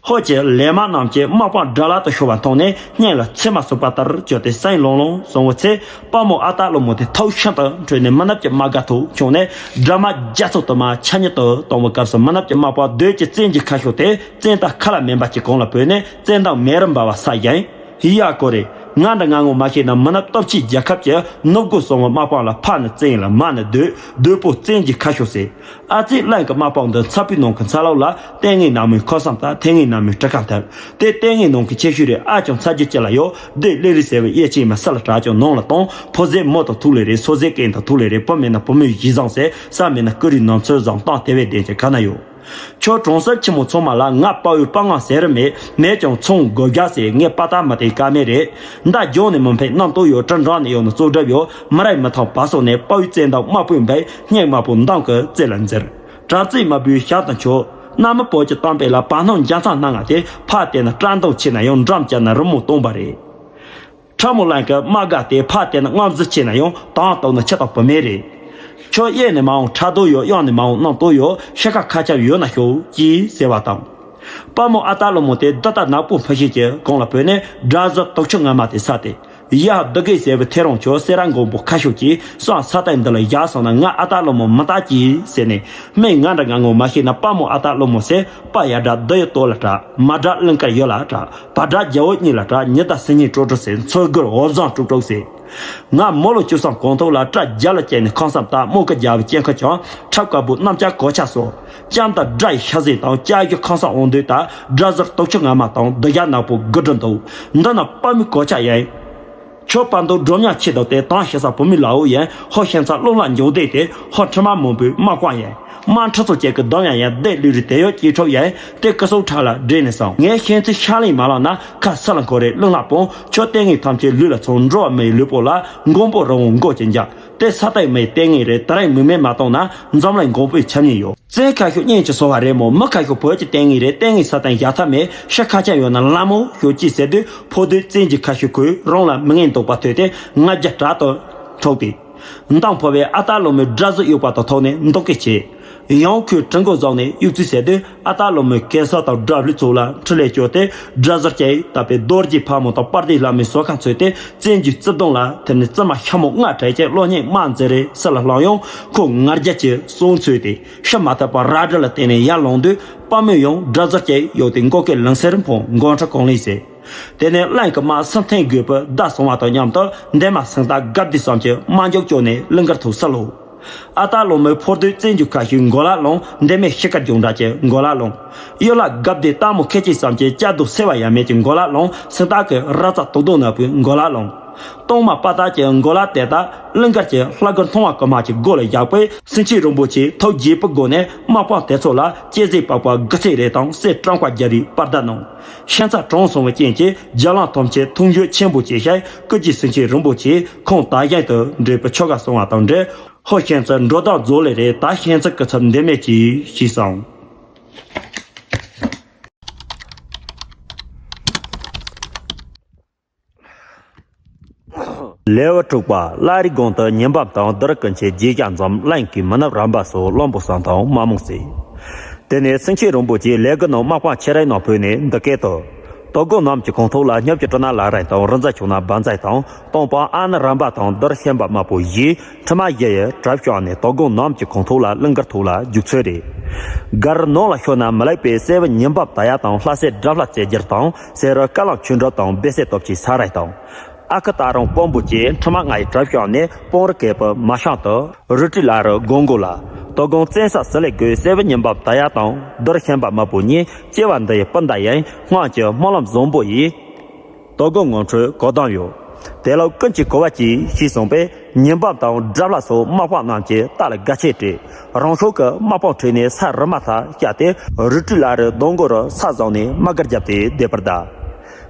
ཧོ་ཀྱི་ལས་མ་རྣམས་ཀྱིས་དམག་དཔུང་དགྲ་ལ་དུ་ཤོར་བ་མཐོང་ནས་སྙིང་ལ་ཚེར་མ་ཟུག་པ་ལྟར་གྱུར་ཏེ་སེམས་ལྷོད་ལྷོད་སོང་བའི་ཚེ། དཔའ་མོ་ཨ་སྟག་ཀླུ་མོ་དེ་ཐོག་ཤིན་ཏུ་ཁྲོས་ནས་མི་ནག་གི་དམག་སྒར་ཐོག་མཆོངས་ནས་དགྲ་དམག་རྒྱ་མཚོ་དུ་མ་ཆ་ཉིད་དུ་གཏོང་བའི་སྐབས་སུ་མི་ནག་གི་དམག་དཔུང་རྡོ་རྗེ་བཙན་གྱི་ཁ་ཤོར་ཏེ་བཙན་དང་ཁ་ལ་མེ་འབར་གྱི་གོང་ལ་བུད་ནས་བཙན་དང་མེ་རུ་འབར་བ་ས་ཡིན། ཡ་ཀོ་རེ། ང་འདྲ་ང་ངོ་མ་ཤེས་ན་མི་ནག་སྟོབས་ཆེའི་རྒྱལ་ཁབ་ཀྱི་ནུབ་སྒོ་སྲུང་བའི་དམག་དཔུང་ལ་ཕར་ནི་བཙན་ལ་མར་ནི་བདུད་བདུད་པོ་བཙན་གྱི་ཁ་ཤོར་ཟེར། ཨ་ཙི་གླིང་གི་དམག་དཔུང་འདི་ཚ་བའི་ནང་གི་ཚ་ལོག་ལ་ལྟས་ངན་ནག་མོའི་ཁུ་སིམ་དང་ལྟས་ངན་ནག་མོའི་གྲི་ཁ་ཐེབས། དེ་ལྟས་ངན་ནང་གི་ཆེ་ཤོས་རེད། ཨ་ཅང་ཚ་རྒྱུད་ཅི་ལ་ཡོད་དེ་གླིང་རི་ཟེར་བའི་གཡས་ཆེན་མ་ས་ལ་དྲག་ཅུང་ནང་ལ་གཏོང་། ཕོ་ཟས་མོ་དང་ཐུག་ལེ་རེད། སོ་ཟས་སྐེམ་དང་ཐུག་ལེ་རེད། བུ་མེད་ན་བུ་མོའི་གཞི་བཟང་ཟེར། ས་མེད་ན་ཀུ་རེའི་ནང་ཚོད་བཟང་སྟངས་དེ་བས་བདེན་ཅིང་ག་ན་ཡོད། ཁྱོད་གྲོང་གསེབ་ཆེན་མོ་ཚང་མ་ལ་ང་དཔའ་བོའི་དཔའ་ངར་ཟེར་རེ་མེད། མེད་ཀྱང་ཚོང་སྒོ་རྒྱག་ཟེར། ངས་དཔའ་རྟགས་མི་བསྟན་ཀ་མེད་རེད། མདའ་རྒྱང་ནས་མི་འཕེན་གནམ་ཏོག་ཡོད། གྲི་འགྲམ་ནས་ཡོང་ན་ཙོག་སྒྲབ་ཡོད། མི་རབས་མི་ཐང་བར་སོང་ནས་དཔའ་བོའི་བཙན་དང་དམག་དཔོན་འབད་སྙིང་དམར་པོ་འདམ་གྱི་རྩེ་ལ་འཛེར། དྲག་རྩལ་དམར་པོའི་ཞབས་དང་མཆོག་གནམ་མི་བོད་ཀྱི་གཏམ་དཔེ་ལ་བར་སྣང་རྒྱ་མཚོ་སྣ་ལྔ་སྟེ། ཕར་བལྟས་ན་སྐྲ་མདོག་ཕྱེ་ན་ཡང་འགྲམ་བཅད་ན་རི་མོ་སྟོང་པ་རེད། ཁྲ་མོ་གླིང་གི་དམག་སྒར་དེ་ཕར་བལྟས་ན་དངོས་གཟུགས་ཆེ་ན་ཡང་དང་དོག་ན་ཁྱི་དང་བུད་མེད་རེད། ཁྱོད་གཡས་ནས་མ་འོང་ཁྲག་རྡོ་ཡོད། གཡོན་ནས་མ་འོང་གནམ་ཏོག་ཡོད། ཤི་ཁ་ཁ་ཆར་ཡོད་ན་ཤོག་ཅེས་ཟེར་བ་དང་། དཔའ་མོ་ཨ་སྟག་ཀླུ་མོ་དེ་རྡོ་རྟ་ནག་པོ་འཕུར་ཤེས་ཀྱི་གོང་ལ་བུད་ནས་དགྲ་ཟུར་དུག་ཆུ་ངར་མ་དེ་ས་སྟེ། ཡ་བདུད་རྒན་ཟེར་བའི་ཐེ་རོང་ཁྱོད་སེ་ར་མགོན་པོ་ཁ་ཤོག་གིས་སོང་ས་སྟེང་འདི་ལ་བཞག་སོང་ན་ང་ཨ་སྟག་ཀླུ་མོ་མི་རྟག་གིས་ཟེར་ནས་སྨན་ང་འདྲ་ང་ངོ་མ་ཤེས་ན་དཔའ་མོ་ཨ་སྟག་ཀླུ་མོ་ཟེར། དཔའ་ཡ་དགྲ་བདུད་ཡི་ལྟོ་ལ་གྲགས། མ་དགྲ་གླིང་དཀར་ཡུལ་ལ་གྲགས། བ་དགྲ་རྒྱལ་པོ་གཉིས་ལ་གྲགས། ཉི་ཟླ་སེར་ཉིན་དྲོ་དྲོ་ཟེར། མཚོ་སྒོར་འོབ་བཟང་དཀྲུག་དཀྲུག་ཟེར། ང་མོ་ལོ་བཅུ་གསུམ་གོང་ཐོག་ལ་སྐྲ་རྒྱ་ལ་བཅད་ནས་ཁང་བཟང་བཏབ། རྨོ་ཀི་རྒྱབ་སྐྱེ་ཁ་བྱང་ཁྲབ་དཀར་པོ་གནམ་ལྕགས་གོ་ཆ་སོ། ལྕམ་དང་དགྲ་ཡི་ཤ་ཟས་དང་ལྕགས་ཀྱུ་ཁང་བཟང་འོང་དུས་ད་དགྲ་ཟུར་དུག་ཆུ་ངར་མ་དང་རྡོ་རྒྱ་ནག་པོ་དགུ་སྒྲིལ་འདུག་འདི་ནི་དཔའ་མོའི་གོ་ཆ་ཡིན། ཁྱོད་དཔའ་མདོག་སྒྲོམ་ཉག་ཆེ་དང་དེ་དང་ཤི་ས་བུ་མོའི་ལའོ་ཡིན། ཧོ་ཤན་ཚ་ཀླུང་ལྷ་འཇོག་བདེ་དེ་ཧོ་ཁྲི་མ་མང་པོའི་དམག་དཔུང་ཡིན། དམག་ཁྲི་ཚོ་བཅས་ཀྱི་གདོང་ཡང་ཡང་བསྡད་ལུས་རི་དེ་ཡོད་སྐྱེས་ཕྲུག་ཡིན། དེ་སྐུ་སྲོག་ཁྲག་ལ་སྦྲེལ་ནས་སོང་། ངས་ཤན་ཚའི་ཤ་ལེན་མ་ལངས་ན་ཁ་ས་ལ་འཁོར་རེ་གླིང་ལྷ་དཔོན། ཁྱོད་ལྟས་ངན་ཐམས་ཅད་ལུས་ལ་ཚང་། འགྲོ་བ་མིའི་ལུས་པོ་ལ་མགོན་པོ་རི་བོང་མགོ་གཅིག་འཇགས། དེ་ས་སྟེང་མིའི་ལྟས་ངན་རེད། དེ་རིང་མིག་མེད་མ་བཏང་ན་འཛམ་གླིང་མགོན་པོའི་ཆ་ཉིད་ཡོད། བཙན་ཁ་ཤོག་གཉེན་གྱི་སོ་བ་རེད་མོ། མི་ཁ་ཤོག་བོད་ཀྱི་ལྟས་ངན་རེད། ལྟས་ངན་ས་སྟེང་བཞག་ཐབས་མེད། ཤི་ཁ་ཆ་ཡོད་ན་ལ་མོ་ཤོག་ཅིག་ཟེར་དུས་ཕོ་རྡོའི་བཙན་གྱི་ཁ་ཤོག་ཁོས་རང་ལ་མི་ངན་འདུག་པ་ཐོས་ཏེ་ང་རྒྱལ་དྲག་ཏུ་འཁྲུགས་ཏེ། མདང་ཕོ་བའི་ཨ་སྟག་ཀླུ་མོའི་དགྲ་ཟུར་གཡུག་པ་དང་ཐོག་ནས་འདུག་གི་བྱས། ཡང་ཁོས་གྲི་མགོ་བཟུང་ནས་གཡུག་རྩིས་ཟེར་དུས་ཨ་སྟག་ཀླུ་མོས་གེ་སར་དང་དགྲ་བླུན་ཚོ་ལ་འཕྲིན་ལས་བསྐྱོན་ཏེ་དགྲ་ཟུར་བཅས་བཏབ་པའི་རྡོ་རྗེ་ཕག་མོ་དང་དཔལ་ལྡན་ལྷ་མོའི་གཟུགས་ཁམས་འཚོལ་ཏེ་བཙན་གྱི་རྩིབ་སྡོང་ལ་ཐིམ་ནས་རྩིབ་མ་ཤ་མོ་ལྔ་བྲེགས་ཀྱི་གློ་སྙིང་དམར་འཛིན་རེ་སི་ལ་ལྷུང་ཡང་ཁོ་ང་རྒྱལ་གྱི་སྲོག་འཚོས་ཏེ་ཤི་མ་ཐུབ་པར་རལ་གྲི་ལ་བརྟེན་ནས་ཡར་ལངས་དུས་དཔའ་མོས་ཡང་དགྲ་ཟུར་བཅས་གཡུགས་ཏེ་མགོ་སྐེ་ལིང་སེར་འཕངས། མགོ་ཁྲི་གང་ལེན་བྱས། དེ་ནས་གླིང་གི་དམག་སུམ་ཐེངས་བརྒྱུད་པའི་བརྡ་སོང་བ་དང་མཉམ་དུ་འདན་མ་སེང་སྟག་དགའ་བདེ་བསམ་གྱི་དམག་མཇུག་བསྐྱོན་ནས་གླིང་དཀར་ཐོག་ས་ལྷུང་། ཨ་སྟག་ཀླུ་མོའི་ཕོ་རྡོའི་བཙན་རྒྱུག་ཁ་ཤོས་མགོ་ལ་ལོང་། འདན་མའི་ཤི་ཁ་རྒྱུག་འདྲ་གྱི་མགོ་ལ་ལོང་། གཡུ་ལ་དགའ་བདེ་སྟག་མོ་ཁེ་ཅིག་བསམ་གྱི་སྐྱ་རྡོ་སེ་བ་ཡ་མེད་ཀྱི་མགོ་ལ་ལོང་། སེང་སྟག་གི་ར་རྩ་དུག་རྡོ་ནག་པོའི་མགོ་ལ་ལོང་། གཏོང་མ་པ་ཏག་གི་མགོ་ལ་དེ་དག་གླིང་དཀར་གྱི་ལྷ་སྒོར་མཐོང་བ་ཀུ་མ་གྱི་སྒོ་ལ་བཞག་པས་སེང་ཆེན་རིན་པོ་ཆེ་ཐུགས་དགྱེས་པའི་སྒོ་ནས་དམག་དཔུང་དེ་ཚོ་ལ་སྐྱེ་ཟེ་པགས་པ་དགུ་ཚིགས་རེ་དང་གསེར་ཀྲམ་ཀ་བརྒྱ་རེའི་པར་བརྡ་གནང་། ཤན་ཚ་གྲོངས་སོང་བའི་རྐྱེན་གྱིས་རྒྱ་གླིང་ཐམས་ཅད་མཐོང་ཆོས་ཆེན་པོ་བྱས་ཤིང་སྐུ་རྗེས་སེང་ཆེན་རིན་པོ་ཆེ་ཁོང་དག་ཞིང་དུ་འདྲེས་པའི་ཆོ་ག་སོང་བ་དང་འབྲེལ་ཧོ་ཤན་ཚ་འགྲོ་དང་རྫོགས་ལེ་རེད། ད་ཤན་ཚ་སྐུ་ཚབ་འདི་མེད་ཀྱིས་ཤེས་སོང་། ལེའུ་དྲུག་པ། བླ་རི་སྒང་དུ་ཉི་འབབ་དང་རྡོ་རི་ཀུན་གྱི་རྗེས་ཞག་མཚམས། གླིང་གི་མི་ནག་རམ་པ་སོགས་བློན་པོ་བསམ་དང་དམག་མང་བསད། དེ་ནས་སེང་ཆེན་རིན་པོ་ཆེས་ལས་འགུལ་ནང་དམག་དཔུང་ཆེ་རིགས་ནང་ཕུད་ནས་འདི་སྐད་དུ། དོ་དགོང་གནམ་གྱི་གོང་ཐོག་ལ་སྙོབ་ཀྱི་སྤྲིན་ནག་ལ་རིང་དང་རི་འཛེག་ཆུ་ནག་བ་འཛེག་དང་སྟོང་པང་ཨ་ནི་རམ་པ་དང་རྡོ་རི་ཤན་པ་དམར་པོ་བཞིས་ཁྲི་མ་བཞི་ཡི་གྲབས་བྱུང་ནས། དོ་དགོང་གནམ་གྱི་གོང་ཐོག་ལ་གླིང་དཀར་ཐོག་ལ་རྒྱུག་ཚུལ་རེད། སྒར་ནང་ལ་ཤོར་ན་མི་ལེགས་པས། སྲས་པོ་ཉི་འབབ་ད་ཡ་དང་ལྷ་སྲས་དགྲ་ལྷ་རྩེ་རྒྱལ་དང་སེ་རུ་བཀའ་བློན་ཆོས་གྲགས་དང་སྦས་སྲས་སྟོབས་ཆེན་ས་ར་དང་། ཨ་ཁུ་སྟག་རོང་དཔོན་པོ་བཅས་ཁྲི་མ་ལྔ་ཡི་གྲབས་བྱུང་ནས། སྤང་རི་རྒད་པོ་མ་ཤང་དུ་རུ་ཏྲི་བླ་རི་སྒང་གོ་ལ། དོ་དགོང་བཙན་ས་ཟི་ལི་དགོས། སྲས་པོ་ཉི་འབབ་ད་ཡ་དང་རྡོ་རི་ཤན་པ་དམར་པོ་གཉིས་སྐྱེ་བ་འདི་ཡི་སྤུན་ཟླ་ཡིན། སྔོན་གྱི་སྨོན་ལམ་བཟང་པོ་ཡིས་དོ་དགོང་ངོ་འཕྲོད་གོ་དོན་ཡོད། དེ་ལ་ཀུན་གྱིས་གོ་བ་གྱིས་ཤེས་སོང་པས། ཉི་འབབ་དང་དགྲ་ལྷ་སོགས་དམག་དཔོན་རྣམས་ཀྱིས་རྟ་ལ་དགའ་ཆས་སྤྲས། རང་ཕྱོགས་ཀྱི་དམག་དཔུང་ཁྲིད་ནས་ས་རི་མ་ཐག་བཤལ་ཏེ། རུ་ཏྲི་བླ་རི་སྒང་གོ་རུ་ས་བཟུང་ནས་དམག་སྒར་བརྒྱབ་སྟེ་བསྡད་པར་གདའ།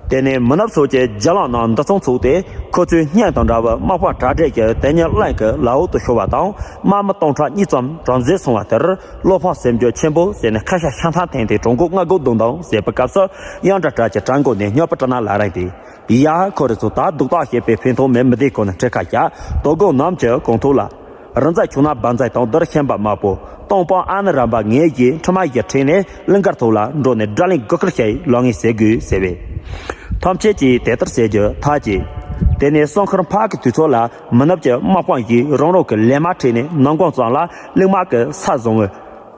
དེ་ནས་མི་ནག་ཚོ་གྱི་རྒྱ་ལམ་ནང་འདི་ཚང་ཚུགས་ཏེ། ཁོ་ཚོའི་སྙན་དང་འདྲ་བའི་དམག་དཔོན་གྲ་སྒྲིག་གིས་དེ་ཉིན་གླིང་གི་ལ་འོག་ཏུ་ཤོར་བ་དང་། དམག་མི་སྟོང་ཕྲག་གཉིས་ཙམ་གྲོངས་ཟིན་སོང་བ་དེར། བློ་ཕམ་སེམས་འགྱུར་ཆེན་པོ་བྱས་ནས་ཁ་ཤ་ཤ་ཐང་འཐེན་ཏེ་བྲང་ཁོག་སྔ་སྒོ་རྡུང་དང་ཟེར་བའི་སྐབས་སུ། གཡང་འདྲ་བྲག་གི་བྲག་འགོ་ནས་སྙོབ་པའི་སྤྲིན་ནག་ལ་རིང་སྟེ། ཡ། ཁོ་རེ་ཚོ་ད་རྡོག་ཐག་ཤེས་པའི་ཕན་ཐོགས་མེད། མི་བདེ་ཁོ་ན་ཁྲི་ཁ་བཞག་དོ་དགོང་གནམ་གྱི་གོང་ཐོག་ལ། རི་འཛེག་ཆུ་ནག་བ་འཛེག་དང་རྡོ་རི་ཤན་པ་དམར་པོ་སྟོང་པང་ཨ་ནི་རམ་པ་ངེད་ཀྱིས་ཁྲི་མ་བཞི་ཁྲིད་ནས་གླིང་དཀར་ཐོག་ལ་འགྲོ་ནས། དགྲ་གླིང་དགུ་སྐོར་བྱས་ལོ་ངེས་བྱེད་དགོས་ཟེར་བས། ཐམས་ཅད་ཀྱིས་དེ་ལྟར་ཟེར་རྒྱུ་ཐག་བཅད། དེ་ནས་སང་ཁར་ཕག་གི་དུས་ཚོད་ལ། མི་ནག་གི་དམག་དཔུང་ཡིས་རང་རང་གི་ལས་མ་ཁྲིད་ནས། ནམ་གུང་ཙམ་ལ་གླིང་དམག་གི་ས་བཟུང་བའི་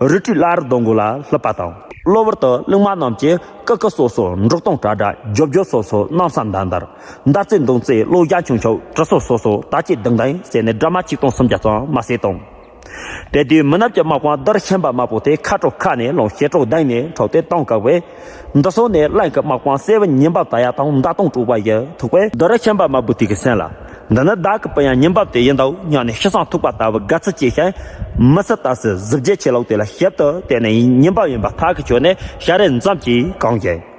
རུ་ཏྲི་བླ་རི་སྒང་གོ་ལ་སླེབས་པ་དང་། གློ་བུར་དུ་གླིང་དམག་རྣམས་ཀྱིས་ཀི་ཀི་སོ་སོ། འབྲོག་སྟོང་གྲ་སྒྲ། རྒྱོབ་རྒྱོབ་སོ་སོ། གནམ་ས་འདར་འདར། མདའ་རྩེད་མདུང་རྩེད། གློག་ཞགས་ཆུང་ཆུང་། གྲི་སོ་སོ་སོ། དར་ལྕེ་ལྡིང་ལྡིང་བྱས་ནས་སྦྲ་མ་ཆིག་སྟོང་སུམ་བརྒྱ་ཙམ་མ་ཟིན་བཏང་། དེ་དུས་མི་ནག་གི་དམག་དཔུང་རྡོ་རི་ཤན་པ་དམར་པོ་དེ་ཁ་དྲོ་ཁ་ནས་ལངས། ཞེ་དྲག་གདེང་ནས་འཕྲོག་སྟེ་བཏང་བཀག་པས། འདི་སོང་ནས་གླིང་གི་དམག་དཔུང་སྲས་པོ་ཉི་འབབ་ད་ཡ་དང་མདའ་མདུང་དཀྲུགས་པ་ཡི་ཐུག་པས། རྡོ་རི་ཤན་པ་དམར་པོ་དེ་གི་སེམས་ལ། འདི་ནི་བདག་གི་སྤུན་ཡང་ཉི་འབབ་དེ་ཡིན་དོ་སྙམ་ནས་ཤི་སོང་ཐུག་པ་ལྟ་བུ་དགའ་ཚོར་སྐྱེས་ཤིང་། མི་སྲིད་ལྟ་སའི་གཟི་བརྗིད་ཆེ་ལོག་དེ་ལ་ཞིབ་ཏུ་བལྟས་ནས། ཉི་འབབ་ཡིན་པ་ཐག་གིས་ཆོད་ནས་ཞལ་རས་འཛུམ་གྱིས་གང་བཞིན།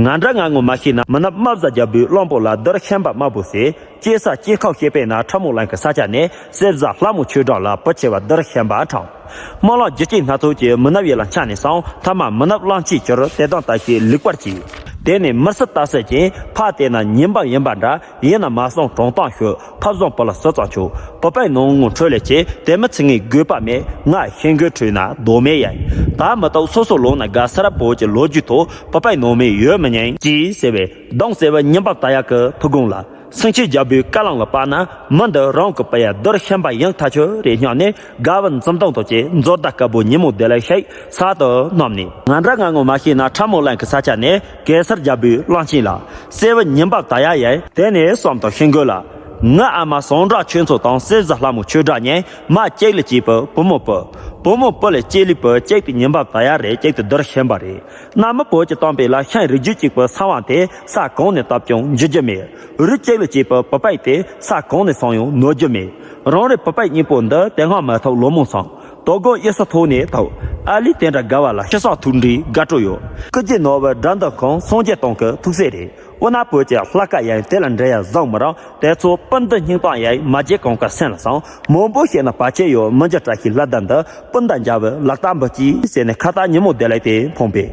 ང་འདྲ་ང་ངོ་མ་ཤེས་ན། མི་ནག་དམར་བཟའ་རྒྱལ་པོའི་བློན་པོ་ལ་རྡོ་རི་ཤན་པ་དམར་པོ་ཟེར། སྐྱེས་ས་སྐྱེས་ཁམས་ཤེས་པས་ན། ཁྲ་མོ་གླིང་གི་ས་ཆ་ནས་སྲས་བཟའ་ལྷ་མོ་ཆོས་སྒྲོན་ལ་བུ་ཆེ་བ་རྡོ་རི་ཤན་པ་དྲངས། སྨོན་ལམ་རྒྱུ་རྐྱེན་སྣ་ཚོགས་ཀྱིས་མི་ནག་ཡུལ་ལ་འཁྱམས་ནས་སོང་། མཐའ་མ་མི་ནག་གླིང་ཆེན་གྱུར། དེ་དང་ད་ཅི་ལེགས་པར་གྱིས། དེ་ནས་མི་སྲིད་ལྟ་སའི་རྐྱེན། ཕ་དེ་ན་ཉི་འབབ་ཡིན་པ་འདྲ། ཡིན་ན་མ་སོང་དྲང་གཏམ་ཤོད། ཕ་བཟང་བུ་ལ་སུ་ཙམ་ཆོག་བུ་པའི་ནང་ངོ་འཕྲོད་ལས་ཆེ། དེ་མི་ཚེ་ངའི་དགོས་པ་མེད། ང་ཤེས་མགོན་ཁྲོས་ན་དོགས་མེད་ཡིན། ད་མི་རྟག་སོ་སོ་ལོག་ན་དགའ། སེ་ར་བོད་ཀྱི་ལོ་རྒྱུས་ཐོག་བུ་པའི་ནང་མི་ཡོད་མི་ཉན་ཅེས་ཟེར་བས། གདོང་གསལ་བའི་ཉི་འབབ་ད་ཡ་གི་ཐུགས་དགོངས་ལ། སེང་ཆེན་རྒྱལ་པོའི་བཀའ་བློན་ལ་དཔག་ན། མི་འདི་རང་གི་སྤུན་ཡ་རྡོ་རི་ཤན་པ་ཡིན་ཐག་ཆོད་རེད་སྙམ་ནས། དགའ་བའི་འཛུམ་མདངས་དང་བཅས་མཛོ་ཟླ་དཀར་པོ་ཉིན་མོ་བདེ་ལེགས་ཤིག་གསར་དུ་བསྣམས་ནས། ང་འདྲ་ང་ངོ་མ་ཤེས་ན། ཁྲ་མོ་གླིང་གི་ས་ཆ་ནས་གེ་སར་རྒྱལ་པོའི་གླིང་ཆེན་ལ། སྲས་པོ་ཉི་འབབ་ད་ཡ་ཡིན། དེ་ནས་བསམ་དང་ཤེས་མགོན་ལ། ངའི་ཨ་མ་ཟངས་བྲག་ཆོས་མཚོ་དང་སྲས་བཟའ་ལྷ་མོ་ཆོས་སྒྲོན་གཉིས། མ་གཅིག་ལ་གཅིག་པུ་བུ་མོ་སྤུ། བུ་མོ་སྤུ་ལ་གཅིག་ལུས་པོ། གཅིག་དེ་ཉི་འབབ་ད་ཡ་རེད། གཅིག་དེ་རྡོ་རི་ཤན་པ་རེད། གནའ་མི་བོད་ཀྱི་གཏམ་དཔེ་ལ། ཤིང་རིགས་རྒྱུད་གཅིག་པའི་ས་བོན་དེ་ས་གང་ནས་བཏབ་ཀྱང་འཇུ་རྒྱུ་མེད། རུས་གཅིག་ལ་གཅིག་པའི་བུ་པའི་དེ་ས་གང་ནས་སོང་ཡང་ནོར་རྒྱུ་མེད། རང་རེ་བུ་པའི་སྙིང་པོ་འདི་དེ་སྔ་མ་ཐོག་ལོ་མང་སོང་། དོ་དགོང་གཡུལ་ས་ཐོག་ནས་ཐོབ། ཨ་ལས་དེ་འདྲ་དགའ་བ་ལ་ཤི་སོང་ཐུགས་འདྲིས་དགའ་སྤྲོ་ཡོད། སྐུ་རྒྱུད་ནོར་བུ་དགྲ་འདུལ་ཁང་སངས་རྒྱས་སྟོང་གི་ཐུགས་སྲས་རེད། འོ་ན་བོད་ཀྱི་ལྷ་སྐལ་ཡང་དེ་ལ་འདྲེ་ཡང་བཟང་མི་རུང་། དེ་ཚོ་སྤུན་ཟླའི་སྙིང་གཏམ་ཡང་མ་བརྗེད་གང་ག་སེམས་ལ་བསམ། མང་པོ་བཤད་ན་བར་ཆད་ཡོད། མི་འགྱུར་བཀྲ་ཤིས་ལྷ་ཟླ་འདི། སྤུན་ཟླ་མཇལ་བའི་ལག་རྟགས་འབུལ་གྱིས་ཟེར་ནས་ཁ་བཏགས་ཉིན་མོ་བདེ་ལེགས་དེ་ཕུངས་པས།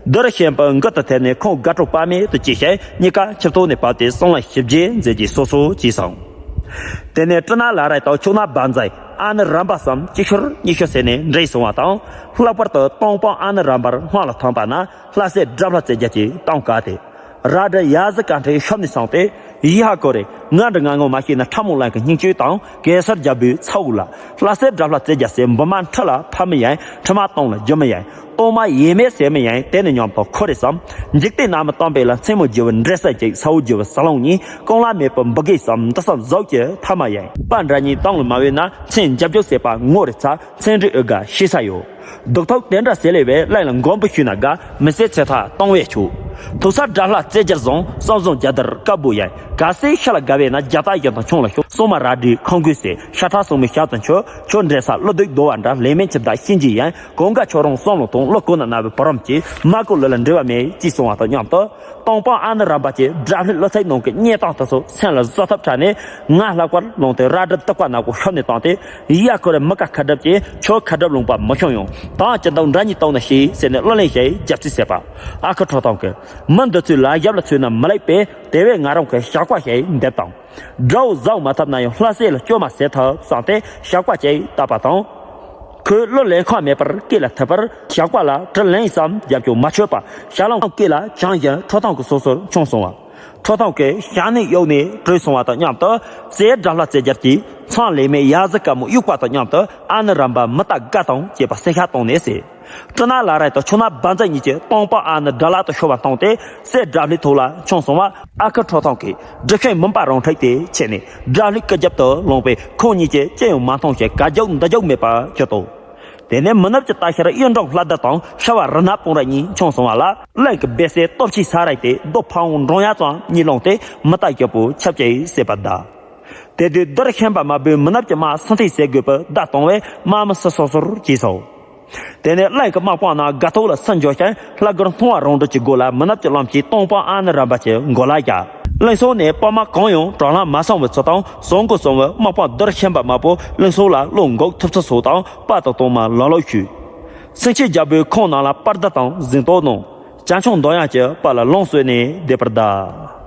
རྡོ་རི་ཤན་པ་མགུལ་དུ་ཐེབས་ནས་ཁོང་དགའ་སྤྲོ་དཔག་མེད་དུ་སྐྱེས་ཤིང་། གཉིས་ཀ་ཆིབས་ཐོག་ནས་བབས་ཏེ་སྲང་ལམ་ཞི་རྒྱས་མཛད་ཀྱིས་སོ་སོ་གྱིས་སོང་། དེ་ནས་སྤྲིན་ནག་ལ་རེ་དང་ཆུ་ནག་བ་འཛེག་ཨ་ནི་རམ་པ་གསུམ་གཅིག་ཤོར་གཉིས་ཤོར་ཟེར་ནས་འདྲེས་སོང་བ་དང་། ལྷག་པར་དུ་སྟོང་སྤང་ཨ་ནི་རམ་པར་སྔོན་ལ་ཐོན་པ་ན། ལྷ་སྲས་དགྲ་ལྷ་རྩེ་རྒྱལ་གྱིས་བཏང་བཀག་སྟེ། རལ་གྲི་ཡ་ཟི་ཀ་ཁྲའི་ཤོབ་ནས་སོང་སྟེ། ཡི་ཧ་ཁོ་རེ། ང་འདྲ་ང་ངོ་མ་ཤེས་ན། ཁྲ་མོ་གླིང་གི་སྙིང་བཅུད་དང་གེ་སར་རྒྱལ་པོའི་ཚ་བོ་ལ། ལྷ་སྲས་དགྲ་ལྷ་རྩེ་རྒྱལ་ཟེར་འབུ་མ་ཁྲི་ལ་ཕབ་མི་ཡིན། ཁྲི་མ་སྟོང་ལ་རྒྱུ་མི་ཡིན། གཏོར་མ་ཡེ་མེད་ཟེར་མི་ཡིན། དེ་ནི་སྙམ་དུ་ཁོ་རེ་བསམ། འཇིག་རྟེན་ནང་མི་གཏམ་དཔེ་ལ། མཚན་མོ་རྒྱུ་བའི་འདྲེ་སྲིན་གཅིག་ཚ་བོ་རྒྱུ་བའི་ཟ་ལོང་གཉིས། རྐང་ལག་མེད་པའི་འབུ་གེ་གསུམ། འདི་གསུམ་གཟུགས་ཀྱི་ཐ་མ་ཡིན། པ་འདྲ་གཉིས་གཏམ་ལ་མ་བས་ན། མཚན་རྒྱབ་རྒྱུག་ཟེར་པ་ངོ་རེ་ཚ། མཚན་འདྲི་འུ་དགའ་ཤེས་ས་ཡོད། སྡུག་ཐུག་དེ་འདྲ་ཟེར་ལེ་བས། གླིང་ལ་མགོན་པོ་ཞུས་ན་དགའ། མི་ཟེར་ཚེ་ཐག་གཏོང་བས་ཆོག་ཐུག་ས་དགྲ་ལྷ་རྩེ་རྒྱལ་བཟང་། བསམ་བཟང་རྒྱལ་དར་དཀར་པོ་ཡིན། གལ་སྲིད་ཤི་ལ་དགའ་བས་ན། རྒྱ་སྟག་བཞིན་དུ་ཁྱུང་ལ་ཤོག་སྲུང་མ་རལ་གྲིའི་ཁང་ཁུག་ཟེར། ཤ་ཁྲག་སྲུང་མའི་ཞབས་སུ་མཆི། ཁྱོད་འདྲེ་ས་ཀླུ་བདུད་བདོ་བ་འདྲ། ལས་མེད་འཆི་བདག་གཤིན་རྗེ་ཡིན། གང་ག་ཁྱོད་རང་བསམ་བློ་ཐོངས། ཀླུ་གོ་ན་ན་བའི་བུ་རམ་གྱིས། མ་གོ་ལུ་ལ་འབྲེལ་བ་མེད་ཅེས་གསུང་བ་དང་མཉམ་དུ། སྟོང་སྤང་ཨ་ནི་རམ་པ་གྱིས་དགྲ་ལྷའི་ཀླུ་ཚིག་ནང་གི་སྙན་གཏམ་དེ་ཚོ་སེམས་ལ་བཟོད་ཐབས་དྲག་ནས། ངའི་ལྷག་པར་ལོང་སྟེ་རལ་གྲི་ཏི་ཀ་ནག་པོ་ཤོབ་ནས་བཏང་སྟེ། ཡ་ཁོ་རེ་མི་ཀ་ཁ་གྲབ་ཀྱིས་ཁྱོད་ཁ་གྲབ་ལུང་པ་མི་ཤོང་ཡོང་། ད་ཅི་འདུག་འདྲ་གཉིས་བཏང་ན་ཤེས་ཟེར་ནས་གླུ་ལེན་བྱས་རྒྱབ་རྩིས་བྱས་པ། ཨ་ཁུ་ཁྲོ་ཐུང་གིས། མི་འདི་ཚོའི་ལག་ཞབས་ལ་ཚུད་ན་མི་ལེགས་པས། དེ་བས་ང་རང་གིས་ཞགས་པ་བྱས་འདེབས་དང་། དགྲ་བོ་བཟའ་མ་ཐུབ་ན་ཡང་ལྷ་སྲས་ལ་སྐྱོན་མ་ཟད་ཐུབ་བསམ་སྟེ་ཞགས་པ་ཅིག་བཏབ་པ་དང་། ཁོས་བློ་ལས་ཁག་མེད་པར་སྐེ་ལ་ཐུག་པར་ཞགས་པ་ལ་གྲི་ལན་ཙམ་རྒྱབ་ཀྱང་མ་ཆོད་པར་ཞལ་ལག་སྐེ་ལ་བཅངས་བཞིན་ཁྲོ་ཐུང་གི་སོ་སོར་མཆོངས་སོང་བ། ཁྲོ་ཐུང་གིས་ཞལ་ནས་གཡོགས་ནས་བྲོས་སོང་བ་དང་མཉམ་དུ་སྲས་དགྲ་ལྷ་རྩེ་རྒྱལ་གྱིས་མཚམས་ལས་མེད་ཡ་ཟི་དཀར་མོ་གཡུག་པ་དང་མཉམ་དུ་ཨ་ནི་རམ་པ་མི་རྟ་དགའ་དང་བཅས་པ་གསེར་ཞྭ་བཏང་ནས་བསད། སྤྲིན་ནག་ལ་རས་དང་ཆུ་ནག་བ་འཛིན་གཉིས་ཀྱིས་སྟོང་པ་ཨ་ནི་དགྲ་ལྷ་དང་ཤོར་བ་བཏང་སྟེ་སྲས་དགྲ་ལྷའི་ཐུགས་ལ་མཆོངས་སོང་བ། ཨ་ཁུ་ཁྲོ་ཐུང་གིས་སྒྲུབ་ཆེན་མུན་པ་རང་འཁྲིད་དེ་ཆས་ནས་དགྲ་ལྷའི་སྐུ་རྒྱབ་ཏུ་ལངས་པས་ཁོང་གཉིས་ཀྱིས་ཅི་ཡང་མ་མཐོང་ཞིང་ག་རྒྱུག་འདི་རྒྱུག་མེད་པར་གྱུར་ཏོ། དེ་ནས་མི་ནུབ་ཀྱི་རྟ་ཤར་གཡུ་འབྲོང་ལྷ་ལྡིར་དང་ཤ་བ་རི་ནག་སྤུང་ར་གཉིས་མཆོངས་སོང་བ་ལ། གླིང་གི་སྦས་སའི་སྟོབས་ཆེའི་ས་ར་དེ་རྡོ་ཕ་བོང་འབྲོང་ཡ་ཙམ་གཉིས་ལོངས་ཏེ་མི་རྟ་རྒྱལ་པོ་ཆབ་ཅིག་བསད་པར་གདའ། དེ་དུས་རྡོར་ཤན་པ་དམར་པོས་མི་ནུབ་ཀྱི་དམག་སུ་འཐེན་བྱེད་དགོས་པར་བརྡ་བཏང་བས་དམག་མི་སུ་སོ་སོར་གྱེས་སོ། དེ་ནས་གླིང་གི་དམག་དཔུང་རྣམས་དགའ་ཐོག་ལ་སུ་འབྱོར་ཞིང་ལྷ་སྒར་མཐོང་བ་རང་གྲོལ་གྱི་སྒོ་ལ་མི་ནུབ་ཀྱི་བླམ་གྱིས་སྟོང་པ་ཨ་ནི་རམ་པ་གྱི་མགོ་ལ་བཞག་གླིང་སོགས་ནས་དཔའ་དམག་གང་ཡང་དྲག་ལྷང་མ་སོང་བའི་ཚུལ་དང་བཟང་དགུ་གསུམ་བུ་དམག་དཔུང་རྡོར་ཤན་པ་དམར་པོ་གླིང་སོགས་ལ་བློ་འགུག་ཐུབ་ཚུལ་སོགས་དང་དཔའ་དང་གཏོར་མ་ལ་ལོ་ཞུས། སེང་ཆེན་རྒྱལ་པོས་ཁོང་རྣམས་ལ་པར་རྡུང་དང་གཟེངས་རྟགས་གནང་། བྱ་ཁྱུང་འདོན་ཡག་གི་དཔའ་ལ་ལོངས་སྤྱོད་ནས་བསྡད་པར་གདའ།